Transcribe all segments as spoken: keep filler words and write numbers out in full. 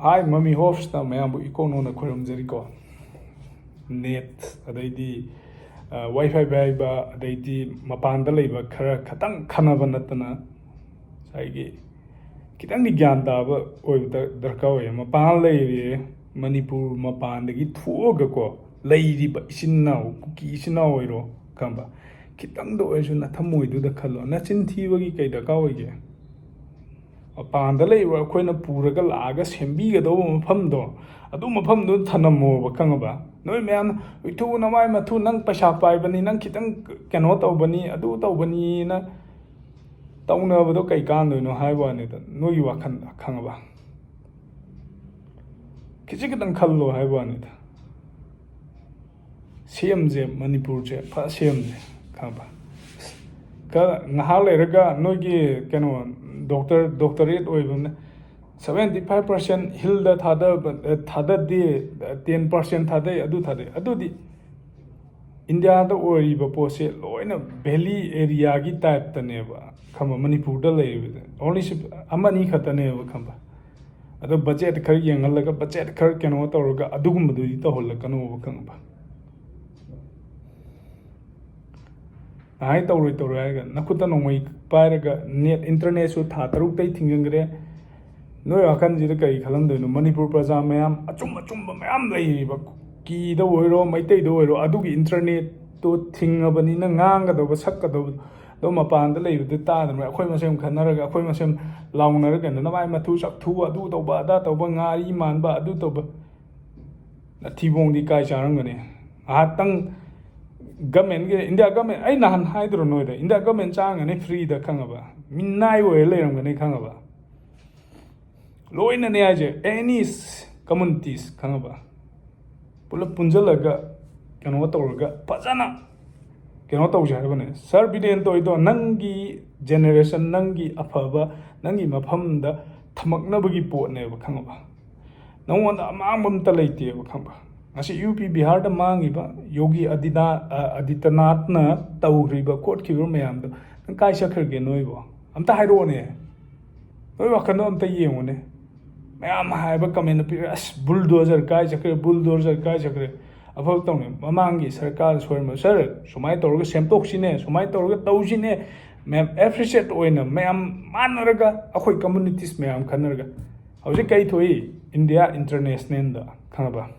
ꯍꯥꯏ ꯃꯃꯤ ꯍꯣꯞꯁꯇ ꯃꯌꯥꯝꯕꯨ ꯏꯀꯣꯛ ꯅꯣꯟꯅ ꯈꯣꯏꯔꯝꯖꯔꯤꯀꯣ꯫ ꯅꯦꯠ, ꯑꯗꯩꯗꯤ ꯋꯥꯏꯐꯥꯏ ꯄꯥꯏꯕ, ꯑꯗꯩꯗꯤ ꯃꯄꯥꯟꯗ ꯂꯩꯕ ꯈꯔ ꯈꯇꯪ ꯈꯟꯅꯕ ꯅꯠꯇꯅ ꯉꯁꯥꯏꯒꯤ ꯈꯤꯇꯪꯗꯤ ꯒ꯭ꯌꯥꯟ ꯇꯥꯕ ꯑꯣꯏꯕ ꯗꯔꯀꯥꯔ ꯑꯣꯏꯌꯦ꯫ ꯃꯄꯥꯟ ꯂꯩꯔꯦ, ꯃꯅꯤꯄꯨꯔ ꯃꯄꯥꯟꯗꯒꯤ ꯊꯣꯛꯑꯒꯀꯣ ꯂꯩꯔꯤꯕ ꯏꯆꯤꯟ ꯏꯅꯥꯎ, ꯀꯨꯀꯤ ꯏꯆꯤꯟ ꯏꯅꯥꯎ ꯑꯣꯏꯔꯣ, ꯈꯪꯕ, ꯈꯤꯇꯪꯗ ꯑꯣꯏꯔꯁꯨ ꯅꯊꯃꯣꯏꯗꯨꯗ ꯈꯜꯂꯣ꯫ ꯅꯆꯤꯟ ꯊꯤꯕꯒꯤ ꯀꯩ ꯗꯔꯀꯥꯔ ꯑꯣꯏꯒꯦ? ꯃꯄꯥꯟꯗ ꯂꯩꯕ ꯑꯩꯈꯣꯏꯅ ꯄꯨꯔꯒ ꯂꯥꯛꯑꯒ ꯁꯦꯝꯕꯤꯒꯗꯧꯕ ꯃꯐꯝꯗꯣ, ꯑꯗꯨ ꯃꯐꯝꯗꯣ ꯊꯅꯝꯃꯣꯕ, ꯈꯪꯉꯕ? ꯅꯣꯏ ꯃꯌꯥꯝꯅ, "ꯏꯊꯨ ꯅꯃꯥꯏ ꯃꯊꯨ, ꯅꯪ ꯄꯩꯁꯥ ꯄꯥꯏꯕꯅꯤ, ꯅꯪ ꯈꯤꯇꯪ ꯀꯩꯅꯣ ꯇꯧꯕꯅꯤ, ꯑꯗꯨ ꯇꯧꯕꯅꯤꯅ" ꯇꯧꯅꯕꯗꯣ ꯀꯩ ꯀꯥꯟꯗꯣꯏꯅꯣ ꯍꯥꯏꯕ ꯋꯥꯅꯤꯗ, ꯅꯣꯏꯒꯤ ꯋꯥꯈꯜꯗ, ꯈꯪꯉꯕ? ꯈꯤꯖꯤꯛ ꯈꯤꯇꯪ ꯈꯜꯂꯣ ꯍꯥꯏꯕ ꯋꯥꯅꯤꯗ꯫ ꯁꯦꯝꯁꯦ, ꯃꯅꯤꯄꯨꯔꯁꯦ ꯐ ꯁꯦꯝꯁꯦ, ꯈꯪꯉꯕ? ꯈꯔ ꯉꯥꯏꯍꯥꯛ ꯂꯩꯔꯒ ꯅꯣꯏꯒꯤ ꯀꯩꯅꯣ, ꯗꯣꯛꯇꯔ, ꯗꯣꯛꯇꯔꯦꯠ ꯑꯣꯏꯕꯅ seventy five percent ꯍꯤꯜꯗ ꯊꯥꯗꯕ, ꯊꯥꯗꯗꯦ, ten percent ꯊꯥꯗꯩ, ꯑꯗꯨ ꯊꯥꯗꯩ꯫ ꯑꯗꯨꯗꯤ ꯏꯟꯗꯤꯌꯥꯗ ꯑꯣꯏꯔꯤꯕ ꯄꯣꯠꯁꯦ ꯂꯣꯏꯅ ꯚꯦꯂꯤ ꯑꯦꯔꯤꯌꯥꯒꯤ ꯇꯥꯏꯞꯇꯅꯦꯕ, ꯈꯪꯕ? ꯃꯅꯤꯄꯨꯔꯗ ꯂꯩꯔꯤꯕꯗ ꯑꯣꯟꯂꯤ ꯑꯃꯅꯤ ꯈꯛꯇꯅꯦꯕ, ꯈꯪꯕ? ꯑꯗꯣ ꯕꯖꯦꯠ ꯈꯔ ꯌꯦꯡꯍꯜꯂꯒ, ꯕꯖꯦꯠ ꯈꯔ ꯀꯩꯅꯣ ꯇꯧꯔꯒ ꯑꯗꯨꯒꯨꯝꯕꯗꯨꯗꯤ ꯇꯧꯍꯜꯂꯛꯀꯅꯣꯕ, ꯈꯪꯕ? ꯅꯍꯥꯏ ꯇꯧꯔꯣꯏ ꯇꯧꯔꯣꯏ ꯍꯥꯏꯔꯒ ꯅꯈꯨꯠꯇ ꯅꯣꯡꯃꯩ ꯄꯥꯏꯔꯒ ꯅꯦꯠ ꯏꯟꯇꯔꯅꯦꯠꯁꯨ ꯊꯥ ꯇꯔꯨꯛꯇꯩ ꯊꯤꯡꯖꯤꯟꯈ꯭ꯔꯦ꯫ ꯅꯣꯏ ꯋꯥꯈꯜꯁꯤꯗ ꯀꯔꯤ ꯈꯜꯂꯝꯗꯣꯏꯅꯣ? ꯃꯅꯤꯄꯨꯔ ꯄ꯭ꯔꯖꯥ ꯃꯌꯥꯝ ꯑꯆꯨꯝ ꯑꯆꯨꯝꯕ ꯃꯌꯥꯝ ꯂꯩꯔꯤꯕ, ꯀꯨꯀꯤꯗ ꯑꯣꯏꯔꯣ, ꯃꯩꯇꯩꯗ ꯑꯣꯏꯔꯣ, ꯑꯗꯨꯒꯤ ꯏꯟꯇꯔꯅꯦꯠꯇꯣ ꯊꯤꯡꯉꯕꯅꯤꯅ ꯉꯥꯡꯒꯗꯧꯕ, ꯁꯛꯀꯗꯧꯕꯗꯣ ꯃꯄꯥꯟꯗ ꯂꯩꯕꯗꯨ ꯇꯥꯗꯅ ꯑꯩꯈꯣꯏ ꯃꯁꯦꯟ ꯈꯟꯅꯔꯒ, ꯑꯩꯈꯣꯏ ꯃꯁꯦꯟ ꯂꯥꯎꯅꯔꯒ, ꯅꯃꯥꯏ ꯃꯊꯨ ꯆꯥꯛꯊꯨ, ꯑꯗꯨ ꯇꯧꯕ, ꯑꯗꯥ ꯇꯧꯕ, ꯉꯥꯔꯤ ꯃꯥꯟꯕ, ꯑꯗꯨ ꯇꯧꯕ꯫ ꯅꯊꯤꯕꯣꯡꯗꯤ ꯀꯥꯏ ꯆꯥꯔꯝꯒꯅꯤ? ꯉꯥꯏꯍꯥꯛꯇꯪ ꯒꯃꯦꯟꯒꯤ, ꯏꯟꯗꯤꯌꯥ ꯒꯃꯦꯟ, ꯑꯩ ꯅꯍꯥꯟ ꯍꯥꯏꯗ꯭ꯔꯣ ꯅꯣꯏꯗ, ꯏꯟꯗꯤꯌꯥ ꯒꯃꯦꯟ ꯆꯥꯔꯝꯒꯅꯤ ꯐ꯭ꯔꯤꯗ, ꯈꯪꯉꯕ? ꯃꯤꯅꯥꯏ ꯑꯣꯏꯔ ꯂꯩꯔꯝꯒꯅꯤ, ꯈꯪꯉꯕ? ꯂꯣꯏꯅꯅꯦ ꯍꯥꯏꯁꯦ, ꯑꯦꯅꯤ ꯀꯝꯃꯨꯅꯤꯇꯤꯁ, ꯈꯪꯉꯕ? ꯄꯨꯂꯞ ꯄꯨꯟꯁꯤꯜꯂꯒ ꯀꯩꯅꯣ ꯇꯧꯔꯒ ꯐꯖꯅ ꯀꯩꯅꯣ ꯇꯧꯁꯦ ꯍꯥꯏꯕꯅꯦ꯫ ꯁꯥꯔ ꯕꯤꯔꯦꯟ ꯇꯧꯔꯤꯗꯣ ꯅꯪꯒꯤ ꯖꯦꯅꯦꯔꯦꯁꯟ, ꯅꯪꯒꯤ ꯑꯐꯕ, ꯅꯪꯒꯤ ꯃꯐꯝꯗ ꯊꯝꯃꯛꯅꯕꯒꯤ ꯄꯣꯠꯅꯦꯕ, ꯈꯪꯉꯕ? ꯅꯉꯣꯟꯗ ꯑꯃꯥꯡꯕ ꯑꯝꯇ ꯂꯩꯇꯦꯕ, ꯈꯪꯕ? ꯉꯁꯤ ꯌꯨ ꯄꯤ ꯕꯤꯍꯥꯔꯗ ꯃꯥꯡꯉꯤꯕ ꯌꯣꯒꯤ ꯑꯗꯤꯅꯥ-, ꯑ, ꯑꯗꯤꯇꯅꯥꯊꯅ ꯇꯧꯈ꯭ꯔꯤꯕ ꯈꯣꯠꯈ꯭ꯔꯤꯕ ꯃꯌꯥꯝꯗꯣ ꯅꯪ ꯀꯥꯏ ꯆꯠꯈ꯭ꯔꯒꯦ ꯅꯣꯏꯕꯣ? ꯑꯝꯇ ꯍꯥꯏꯔꯛꯑꯣꯅꯦ꯫ ꯅꯣꯏ ꯋꯥꯈꯜꯗꯣ ꯑꯝꯇ ꯌꯦꯡꯉꯨꯅꯦ꯫ ꯃꯌꯥꯝ ꯍꯥꯏꯕ comment ꯄꯤꯔꯦ, "ꯑꯁ, bulldozer ꯀꯥꯏ ꯆꯠꯈ꯭ꯔꯦ, bulldozer ꯀꯥꯏ ꯆꯠꯈ꯭ꯔꯦ?" ꯑꯐꯕ ꯇꯧꯅꯤ꯫ ꯃꯃꯥꯡꯒꯤ ꯁꯔꯀꯥꯔ ꯁꯣꯏꯔꯝꯕ, "Sir, ꯁꯨꯃꯥꯏꯅ ꯇꯧꯔꯒ ꯁꯦꯝꯗꯣꯛꯁꯤꯅꯦ, ꯁꯨꯃꯥꯏꯅ ꯇꯧꯔꯒ ꯇꯧꯁꯤꯅꯦ, ꯃꯌꯥꯝ appreciate ꯑꯣꯏꯅ ꯃꯌꯥꯝ ꯃꯥꯟꯅꯔꯒ, ꯑꯩꯈꯣꯏ communities ꯃꯌꯥꯝ ꯈꯟꯅꯔꯒ"꯫ ꯍꯧꯖꯤꯛ ꯀꯩ ꯊꯣꯛꯏ? India Internationalꯗ, ꯈꯪꯉꯕ?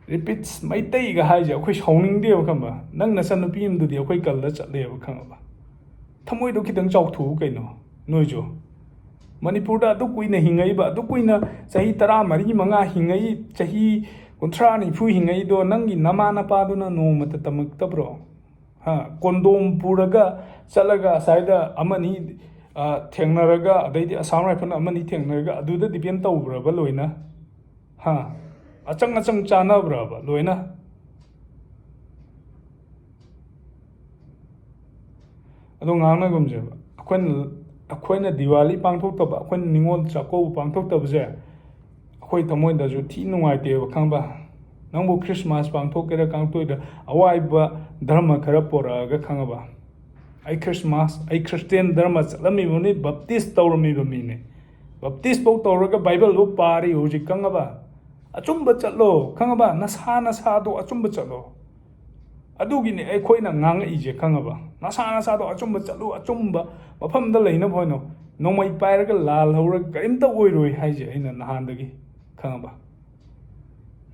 Repeats, ꯃꯩꯇꯩꯒ ꯍꯥꯏꯁꯦ ꯑꯩꯈꯣꯏ ꯁꯥꯎꯅꯤꯡꯗꯦꯕ, ꯈꯪꯕ? ꯅꯪ ꯅꯆꯟꯅꯨꯄꯤ ꯑꯃꯗꯨꯗꯤ ꯑꯩꯈꯣꯏ ꯀꯜꯂ ꯆꯠꯂꯦꯕ, ꯈꯪꯉꯕ? ꯊꯃꯣꯏꯗꯣ ꯈꯤꯇꯪ ꯆꯥꯎꯊꯣꯛꯎ ꯀꯩꯅꯣ, ꯅꯣꯏꯁꯨ꯫ ꯃꯅꯤꯄꯨꯔꯗ ꯑꯗꯨ ꯀꯨꯏꯅ ꯍꯤꯡꯉꯛꯏꯕ, ꯑꯗꯨ ꯀꯨꯏꯅ ꯆꯍꯤ ꯇꯔꯥ ꯃꯔꯤ ꯃꯉꯥ ꯍꯤꯡꯉꯛꯏ, ꯆꯍꯤ ꯀꯨꯟꯊ꯭ꯔꯥ ꯅꯤꯐꯨ ꯍꯤꯡꯉꯛꯏꯗꯣ ꯅꯪꯒꯤ ꯅꯃꯥ ꯅꯄꯥꯗꯨꯅ ꯅꯣꯡꯃꯇ ꯇꯝꯃꯛꯇꯕ꯭ꯔꯣ? ꯍꯥ? ꯀꯣꯟꯗꯣꯝ ꯄꯨꯔꯒ ꯆꯠꯂꯒ ꯑꯁꯥꯏꯗ ꯑꯃꯅꯤ, ꯑ, ꯊꯦꯡꯅꯔꯒ, ꯑꯗꯩꯗꯤ Assam Rifle ꯑꯃꯅꯤ ꯊꯦꯡꯅꯔꯒ ꯑꯗꯨꯗ depend ꯇꯧꯕ꯭ꯔꯕ ꯂꯣꯏꯅ? ꯍꯥ? ꯑꯆꯪ ꯑꯆꯪ ꯆꯥꯅꯕ꯭ꯔꯕ ꯂꯣꯏꯅ? ꯑꯗꯣ ꯉꯥꯡꯅꯒꯨꯝꯁꯦꯕ꯫ ꯑꯩꯈꯣꯏꯅ, ꯑꯩꯈꯣꯏꯅ ꯗꯤꯋꯥꯂꯤ ꯄꯥꯡꯊꯣꯛꯇꯕ, ꯑꯩꯈꯣꯏꯅ ꯅꯤꯉꯣꯜ ꯆꯥꯛꯀꯧꯕ ꯄꯥꯡꯊꯣꯛꯇꯕꯁꯦ ꯑꯩꯈꯣꯏ ꯊꯃꯣꯏꯗꯁꯨ ꯊꯤ ꯅꯨꯡꯉꯥꯏꯇꯦꯕ, ꯈꯪꯕ? ꯅꯪꯕꯨ Christmas ꯄꯥꯡꯊꯣꯛꯀꯦꯔꯥ ꯄꯥꯡꯊꯣꯛꯑꯣꯏꯗ, ꯑꯋꯥꯏꯕ ꯙꯔꯃ ꯈꯔ ꯄꯣꯔꯛꯑꯒ, ꯈꯪꯉꯕ? ꯑꯩ Christmas, ꯑꯩ Christian ꯙꯔꯃ ꯆꯠꯂꯝꯃꯤꯕꯅꯤ, baptist ꯇꯧꯔꯝꯃꯤꯕ ꯃꯤꯅꯤ꯫ Baptist ꯐꯧ ꯇꯧꯔꯒ Bible ꯐꯧ ꯄꯥꯔꯤ ꯍꯧꯖꯤꯛ, ꯈꯪꯉꯕ? ꯑꯆꯨꯝꯕ ꯆꯠꯂꯣ, ꯈꯪꯉꯕ? ꯅꯁꯥ ꯅꯁꯥꯗꯣ ꯑꯆꯨꯝꯕ ꯆꯠꯂꯣ꯫ ꯑꯗꯨꯒꯤꯅꯤ ꯑꯩꯈꯣꯏꯅ ꯉꯥꯡꯉꯛꯏꯁꯦ, ꯈꯪꯉꯕ? ꯅꯁꯥ ꯅꯁꯥꯗꯣ ꯑꯆꯨꯝꯕ ꯆꯠꯂꯨ, ꯑꯆꯨꯝꯕ ꯃꯐꯝꯗ ꯂꯩꯅꯕ ꯍꯣꯠꯅꯧ꯫ ꯅꯣꯡꯃꯩ ꯄꯥꯏꯔꯒ ꯂꯥꯜꯍꯧꯔꯒ ꯀꯔꯤꯝꯇ ꯑꯣꯏꯔꯣꯏ ꯍꯥꯏꯁꯦ ꯑꯩꯅ ꯅꯍꯥꯟꯗꯒꯤ, ꯈꯪꯉꯕ?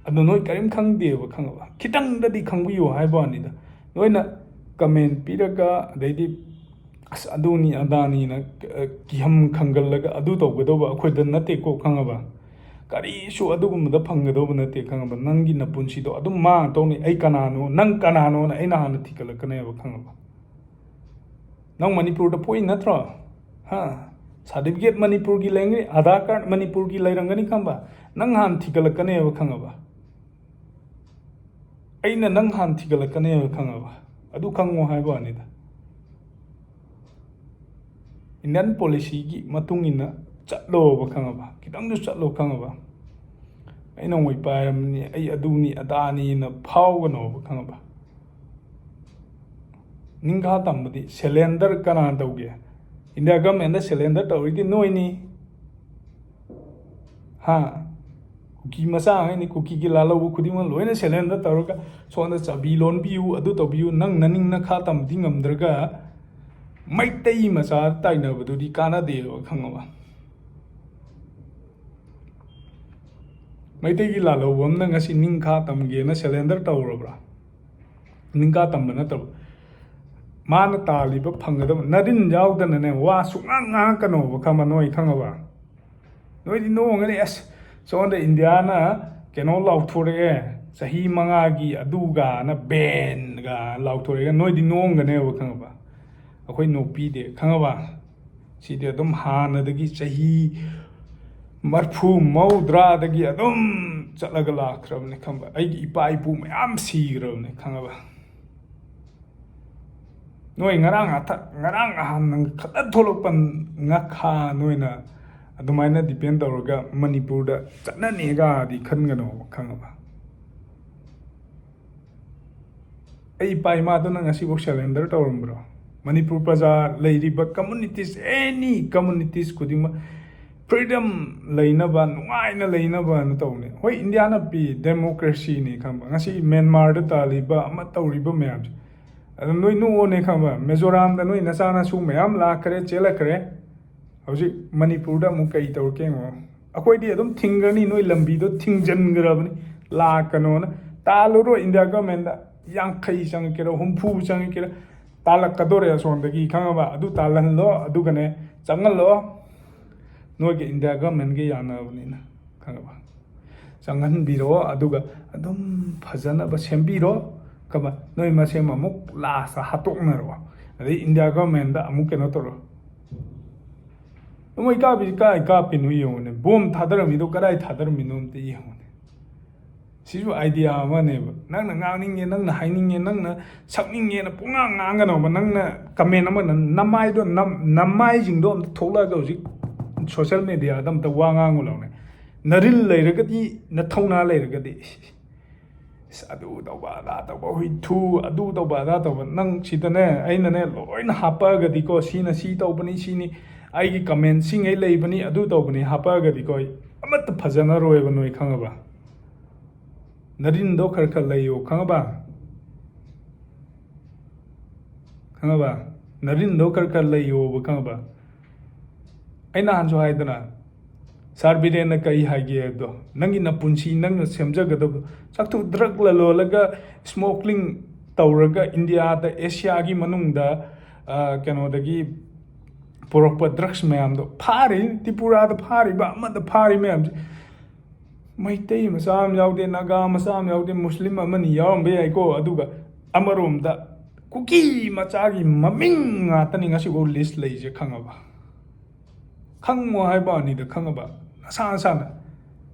ꯑꯗꯣ ꯅꯣꯏ ꯀꯔꯤꯝ ꯈꯪꯗꯦꯕ, ꯈꯪꯉꯕ? ꯈꯤꯇꯪꯗꯗꯤ ꯈꯪꯕꯤꯌꯨ ꯍꯥꯏꯕ ꯋꯥꯅꯤꯗ꯫ ꯅꯣꯏꯅ comment ꯄꯤꯔꯒ, ꯑꯗꯩꯗꯤ, "ꯑꯁ, ꯑꯗꯨꯅꯤ ꯑꯗꯥꯅꯤꯅ", ꯑ, ꯀꯤꯍꯝ ꯈꯪꯒꯜꯂꯒ ꯑꯗꯨ ꯇꯧꯒꯗꯧꯕ ꯑꯩꯈꯣꯏꯗ ꯅꯠꯇꯦꯀꯣ, ꯈꯪꯉꯕ? ꯀꯔꯤꯁꯨ ꯑꯗꯨꯒꯨꯝꯕꯗ ꯐꯪꯒꯗꯧꯕ ꯅꯠꯇꯦ, ꯈꯪꯉꯕ? ꯅꯪꯒꯤ ꯅꯄꯨꯟꯁꯤꯗꯣ ꯑꯗꯨꯝ ꯃꯥꯡꯉ ꯇꯧꯅꯤ꯫ ꯑꯩ ꯀꯅꯥꯅꯣ, ꯅꯪ ꯀꯅꯥꯅꯣꯅ ꯑꯩꯅ ꯍꯥꯟꯅ ꯊꯤꯒꯠꯂꯛꯀꯅꯦꯕ, ꯈꯪꯉꯕ? ꯅꯪ ꯃꯅꯤꯄꯨꯔꯗ ꯄꯣꯛꯏ ꯅꯠꯇ꯭ꯔꯣ? ꯍꯥ? Certificate ꯃꯅꯤꯄꯨꯔꯒꯤ ꯂꯩꯔꯝꯒꯅꯤ, Aadhaar card ꯃꯅꯤꯄꯨꯔꯒꯤ ꯂꯩꯔꯝꯒꯅꯤ, ꯈꯪꯕ? ꯅꯪ ꯍꯥꯟꯅ ꯊꯤꯒꯠꯂꯛꯀꯅꯦꯕ, ꯈꯪꯉꯕ? ꯑꯩꯅ ꯅꯪ ꯍꯥꯟꯅ ꯊꯤꯒꯠꯂꯛꯀꯅꯦꯕ, ꯈꯪꯉꯕ? ꯑꯗꯨ ꯈꯪꯉꯣ ꯍꯥꯏꯕ ꯋꯥꯅꯤꯗ꯫ Indian policyꯒꯤ ꯃꯇꯨꯡ ꯏꯟꯅ ꯆꯠꯂꯣꯕ, ꯈꯪꯉꯕ? ꯈꯤꯇꯪꯗ ꯆꯠꯂꯣ, ꯈꯪꯉꯕ? ꯑꯩ ꯅꯣꯡꯃꯩ ꯄꯥꯏꯔꯝꯅꯤ, ꯑꯩ ꯑꯗꯨꯅꯤ ꯑꯗꯥꯅꯤꯅ ꯐꯥꯎꯒꯅꯣꯕ, ꯈꯪꯉꯕ? ꯅꯤꯡꯈꯥ ꯇꯝꯕꯗꯤ surrender ꯀꯅꯥꯅ ꯇꯧꯒꯦ? India governmentꯗ surrender ꯇꯧꯔꯤꯗꯤ ꯅꯣꯏꯅꯤ꯫ ꯀꯨꯀꯤ ꯃꯆꯥꯉꯩꯅꯤ, ꯀꯨꯀꯤꯒꯤ ꯂꯥꯜꯍꯧꯕ ꯈꯨꯗꯤꯡꯃꯛ ꯂꯣꯏꯅ surrender ꯇꯧꯔꯒ ꯁꯣꯝꯗ ꯆꯥꯕꯤ ꯂꯣꯟꯕꯤꯌꯨ, ꯑꯗꯨ ꯇꯧꯕꯤꯌꯨ, ꯅꯪ ꯅꯅꯤꯡ ꯅꯈꯥ ꯇꯝꯕꯗꯤ ꯉꯝꯗ꯭ꯔꯒ ꯃꯩꯇꯩ ꯃꯆꯥ ꯇꯥꯏꯅꯕꯗꯨꯗꯤ ꯀꯥꯟꯅꯗꯦꯕ, ꯈꯪꯉꯕ? ꯃꯩꯇꯩꯒꯤ ꯂꯥꯜꯍꯧꯕ ꯑꯃꯅ ꯉꯁꯤ ꯅꯤꯡꯈꯥ ꯇꯝꯒꯦꯅ surrender ꯇꯧꯔꯕ꯭ꯔꯥ? ꯅꯤꯡꯈꯥ ꯇꯝꯕ ꯅꯠꯇꯕ, ꯃꯥꯅ ꯇꯥꯜꯂꯤꯕ ꯐꯪꯒꯗꯕ, ꯅꯔꯤꯟ ꯌꯥꯎꯗꯅꯅꯦ, ꯋꯥ ꯁꯨꯡꯉꯥꯡ ꯉꯥꯡꯉꯛꯀꯅꯣꯕ, ꯈꯪꯕ? ꯅꯣꯏ ꯈꯪꯉꯕ? ꯅꯣꯏꯗꯤ ꯅꯣꯡꯒꯅꯤ, ꯑꯁ, ꯁꯣꯝꯗ ꯏꯟꯗꯤꯌꯥꯅ ꯀꯩꯅꯣ ꯂꯥꯎꯊꯣꯔꯛꯑꯦ, ꯆꯍꯤ ꯃꯉꯥꯒꯤ ꯑꯗꯨꯒꯅ, ꯕꯦꯟꯒ ꯂꯥꯎꯊꯣꯔꯛꯑꯦ, ꯅꯣꯏꯗꯤ ꯅꯣꯡꯒꯅꯦꯕ, ꯈꯪꯉꯕ? ꯑꯩꯈꯣꯏ ꯅꯣꯛꯄꯤꯗꯦ, ꯈꯪꯉꯕ? ꯁꯤꯗꯤ ꯑꯗꯨꯝ ꯍꯥꯟꯅꯗꯒꯤ ꯆꯍꯤ ꯃꯔꯐꯨ ꯃꯧꯗ꯭ꯔꯥꯗꯒꯤ ꯑꯗꯨꯝ ꯆꯠꯂꯒ ꯂꯥꯛꯈ꯭ꯔꯕꯅꯤ, ꯈꯪꯕ? ꯑꯩꯒꯤ ꯏꯄꯥ ꯏꯄꯨ ꯃꯌꯥꯝ ꯁꯤꯈ꯭ꯔꯕꯅꯤ, ꯈꯪꯉꯕ? ꯅꯣꯏ ꯉꯔꯥꯡ ꯉꯥꯊ-, ꯉꯔꯥꯡ ꯅꯍꯥꯟ ꯅꯪ ꯈꯛꯇ ꯊꯣꯛꯂꯛꯄ ꯉꯥꯈꯥ ꯅꯣꯏꯅ ꯑꯗꯨꯃꯥꯏꯅ depend ꯇꯧꯔꯒ ꯃꯅꯤꯄꯨꯔꯗ ꯆꯠꯅꯅꯦꯒꯗꯤ ꯈꯟꯒꯅꯣꯕ, ꯈꯪꯉꯕ? ꯑꯩ ꯏꯄꯥ ꯏꯃꯥꯗꯨꯅ ꯉꯁꯤꯐꯥꯎ surrender ꯇꯧꯔꯝꯕ꯭ꯔꯣ? ꯃꯅꯤꯄꯨꯔ ꯄ꯭ꯔꯖꯥ ꯂꯩꯔꯤꯕ communities, any communities ꯈꯨꯗꯤꯡꯃꯛ freedom ꯂꯩꯅꯕ, ꯅꯨꯡꯉꯥꯏꯅ ꯂꯩꯅꯕꯅ ꯇꯧꯕꯅꯦ꯫ ꯍꯣꯏ, ꯏꯟꯗꯤꯌꯥꯅ ꯄꯤ, democracyꯅꯤ, ꯈꯪꯕ? ꯉꯁꯤ ꯃ꯭ꯌꯥꯟꯃꯥꯔꯗ ꯇꯥꯜꯂꯤꯕ ꯑꯃ ꯇꯧꯔꯤꯕ ꯃꯌꯥꯝꯁꯦ, ꯑꯗꯨ ꯅꯣꯏ ꯅꯣꯛꯑꯣꯅꯦ, ꯈꯪꯕ? ꯃꯤꯖꯣꯔꯥꯝꯗ ꯅꯣꯏ ꯅꯆꯥꯅꯁꯨ ꯃꯌꯥꯝ ꯂꯥꯛꯈ꯭ꯔꯦ, ꯆꯦꯜꯂꯛꯈ꯭ꯔꯦ꯫ ꯍꯧꯖꯤꯛ ꯃꯅꯤꯄꯨꯔꯗ ꯑꯃꯨꯛ ꯀꯩ ꯇꯧꯔꯛꯀꯦ ꯌꯦꯡꯉꯣ꯫ ꯑꯩꯈꯣꯏꯗꯤ ꯑꯗꯨꯝ ꯊꯤꯡꯈ꯭ꯔꯅꯤ, ꯅꯣꯏ ꯂꯝꯕꯤꯗꯣ ꯊꯤꯡꯖꯤꯟꯈ꯭ꯔꯕꯅꯤ꯫ ꯂꯥꯛꯀꯅꯣꯅ꯫ ꯇꯥꯜꯂꯨꯔꯣ, ꯏꯟꯗꯤꯌꯥ ꯒꯚꯔꯟꯃꯦꯟꯗ ꯌꯥꯡꯈꯩ ꯆꯪꯉꯛꯀꯦꯔꯥ, ꯍꯨꯝꯐꯨ ꯆꯪꯉꯛꯀꯦꯔꯥ, ꯇꯥꯜꯂꯛꯀꯗꯣꯔꯦ ꯑꯁꯣꯝꯗꯒꯤ, ꯈꯪꯉꯕ? ꯑꯗꯨ ꯇꯥꯜꯍꯜꯂꯣ, ꯑꯗꯨꯒꯅꯦ ꯆꯪꯍꯜꯂꯣ, ꯅꯣꯏꯒꯤ ꯏꯟꯗꯤꯌꯥ ꯒꯚꯔꯟꯃꯦꯟꯒ ꯌꯥꯅꯕꯅꯤꯅ, ꯈꯪꯉꯕ? ꯆꯪꯍꯟꯕꯤꯔꯣ, ꯑꯗꯨꯒ ꯑꯗꯨꯝ ꯐꯖꯅꯕ ꯁꯦꯝꯕꯤꯔꯣ꯫ ꯈꯪꯉꯕ? ꯅꯣꯏ ꯃꯁꯦꯟ ꯑꯃꯨꯛ ꯂꯥꯁꯇ ꯍꯥꯠꯇꯣꯛꯅꯔꯣ, ꯑꯗꯩ ꯏꯟꯗꯤꯌꯥ ꯒꯚꯔꯟꯃꯦꯟꯗ ꯑꯃꯨꯛ ꯀꯩꯅꯣ ꯇꯧꯔꯣ꯫ ꯃꯣꯏ ꯀꯥꯞꯄꯤꯁꯤ ꯀꯥꯏ ꯀꯥꯞꯄꯤꯅꯣ ꯌꯦꯡꯉꯨꯅꯦ, ꯕꯣꯝ ꯊꯥꯗꯔꯝꯃꯤꯗꯣ ꯀꯗꯥꯏ ꯊꯥꯗꯔꯝꯃꯤꯅꯣ ꯑꯝꯇ ꯌꯦꯡꯉꯨꯅꯦ꯫ ꯁꯤꯁꯨ idea ꯑꯃꯅꯦꯕ꯫ ꯅꯪꯅ ꯉꯥꯡꯅꯤꯡꯉꯦ, ꯅꯪꯅ ꯍꯥꯏꯅꯤꯡꯉꯦ, ꯅꯪꯅ ꯁꯛꯅꯤꯡꯉꯦꯅ ꯄꯨꯡꯉꯥꯡ ꯉꯥꯡꯒꯅꯣꯕ꯫ ꯅꯪꯅ comment ꯑꯃ, ꯅꯪ ꯅꯃꯥꯏꯗꯣ, ꯅꯝ-, ꯅꯃꯥꯏꯁꯤꯡꯗꯣ ꯑꯝꯇ ꯊꯣꯛꯂꯛꯑꯒ ꯍꯧꯖꯤꯛ social mediaꯗ ꯑꯝꯇ ꯋꯥ ꯉꯥꯡꯉꯨ ꯂꯥꯎꯅꯦ꯫ ꯅꯔꯤꯜ ꯂꯩꯔꯒꯗꯤ, ꯅꯊꯧꯅꯥ ꯂꯩꯔꯒꯗꯤ, "ꯏꯁ, ꯑꯗꯨ ꯇꯧꯕ, ꯑꯗꯥ ꯇꯧꯕ, ꯍꯨꯏꯊꯨ, ꯑꯗꯨ ꯇꯧꯕ, ꯑꯗꯥ ꯇꯧꯕ", ꯅꯪ ꯁꯤꯗꯅꯦ, ꯑꯩꯅꯅꯦ ꯂꯣꯏꯅ ꯍꯥꯞꯄꯛꯑꯒꯗꯤꯀꯣ, "ꯁꯤꯅ ꯁꯤ ꯇꯧꯕꯅꯤ, ꯁꯤꯅꯤ, ꯑꯩꯒꯤ comment ꯁꯤꯉꯩ ꯂꯩꯕꯅꯤ, ꯑꯗꯨ ꯇꯧꯕꯅꯤ", ꯍꯥꯞꯄꯛꯑꯒꯗꯤꯀꯣ, ꯑꯩ ꯑꯃꯠꯇ ꯐꯖꯅꯔꯣꯏꯕ, ꯅꯣꯏ ꯈꯪꯉꯕ? ꯅꯔꯤꯟꯗꯣ ꯈꯔ ꯈꯔ ꯂꯩꯌꯣ, ꯈꯪꯉꯕ? ꯈꯪꯉꯕ? ꯅꯔꯤꯟꯗꯣ ꯈꯔ ꯈꯔ ꯂꯩꯌꯣꯕ, ꯈꯪꯉꯕ? ꯑꯩ ꯅꯍꯥꯟꯁꯨ ꯍꯥꯏꯗꯅ, ꯁꯥꯔ ꯕꯤꯔꯦꯟꯅ ꯀꯔꯤ ꯍꯥꯏꯒꯦ ꯍꯥꯏꯕꯗꯣ, ꯅꯪꯒꯤ ꯅꯄꯨꯟꯁꯤ ꯅꯪꯅ ꯁꯦꯝꯖꯒꯗꯕ, ꯆꯥꯛꯊꯨ ꯗ꯭ꯔꯛ ꯂꯂꯣꯜꯂꯒ, ꯁ꯭ꯃꯣꯒ꯭ꯂꯤꯡ ꯇꯧꯔꯒ ꯏꯟꯗꯤꯌꯥꯗ, ꯑꯦꯁꯤꯌꯥꯒꯤ ꯃꯅꯨꯡꯗ, ꯑ, ꯀꯩꯅꯣꯗꯒꯤ ꯄꯨꯔꯛꯄ ꯗ꯭ꯔꯛꯁ ꯃꯌꯥꯝꯗꯣ ꯐꯥꯔꯤ, ꯇ꯭ꯔꯤꯄꯨꯔꯥꯗ ꯐꯥꯔꯤꯕ, ꯑꯃꯗ ꯐꯥꯔꯤ ꯃꯌꯥꯝꯁꯦ, ꯃꯩꯇꯩ ꯃꯆꯥ ꯑꯃ ꯌꯥꯎꯗꯦ, ꯅꯥꯒꯥ ꯃꯆꯥ ꯑꯃ ꯌꯥꯎꯗꯦ, ꯃꯨꯁꯂꯤꯝ ꯑꯃꯅꯤ ꯌꯥꯎꯔꯝꯕ ꯌꯥꯏꯀꯣ, ꯑꯗꯨꯒ ꯑꯃꯔꯣꯝꯗ ꯀꯨꯀꯤ ꯃꯆꯥꯒꯤ ꯃꯃꯤꯡ ꯉꯥꯛꯇꯅꯤ ꯉꯁꯤꯐꯥꯎ ꯂꯤꯁ ꯂꯩꯁꯦ, ꯈꯪꯉꯕ? ꯈꯪꯉꯣ ꯍꯥꯏꯕ ꯋꯥꯅꯤꯗ, ꯈꯪꯉꯕ? ꯅꯁꯥ ꯅꯁꯥꯅ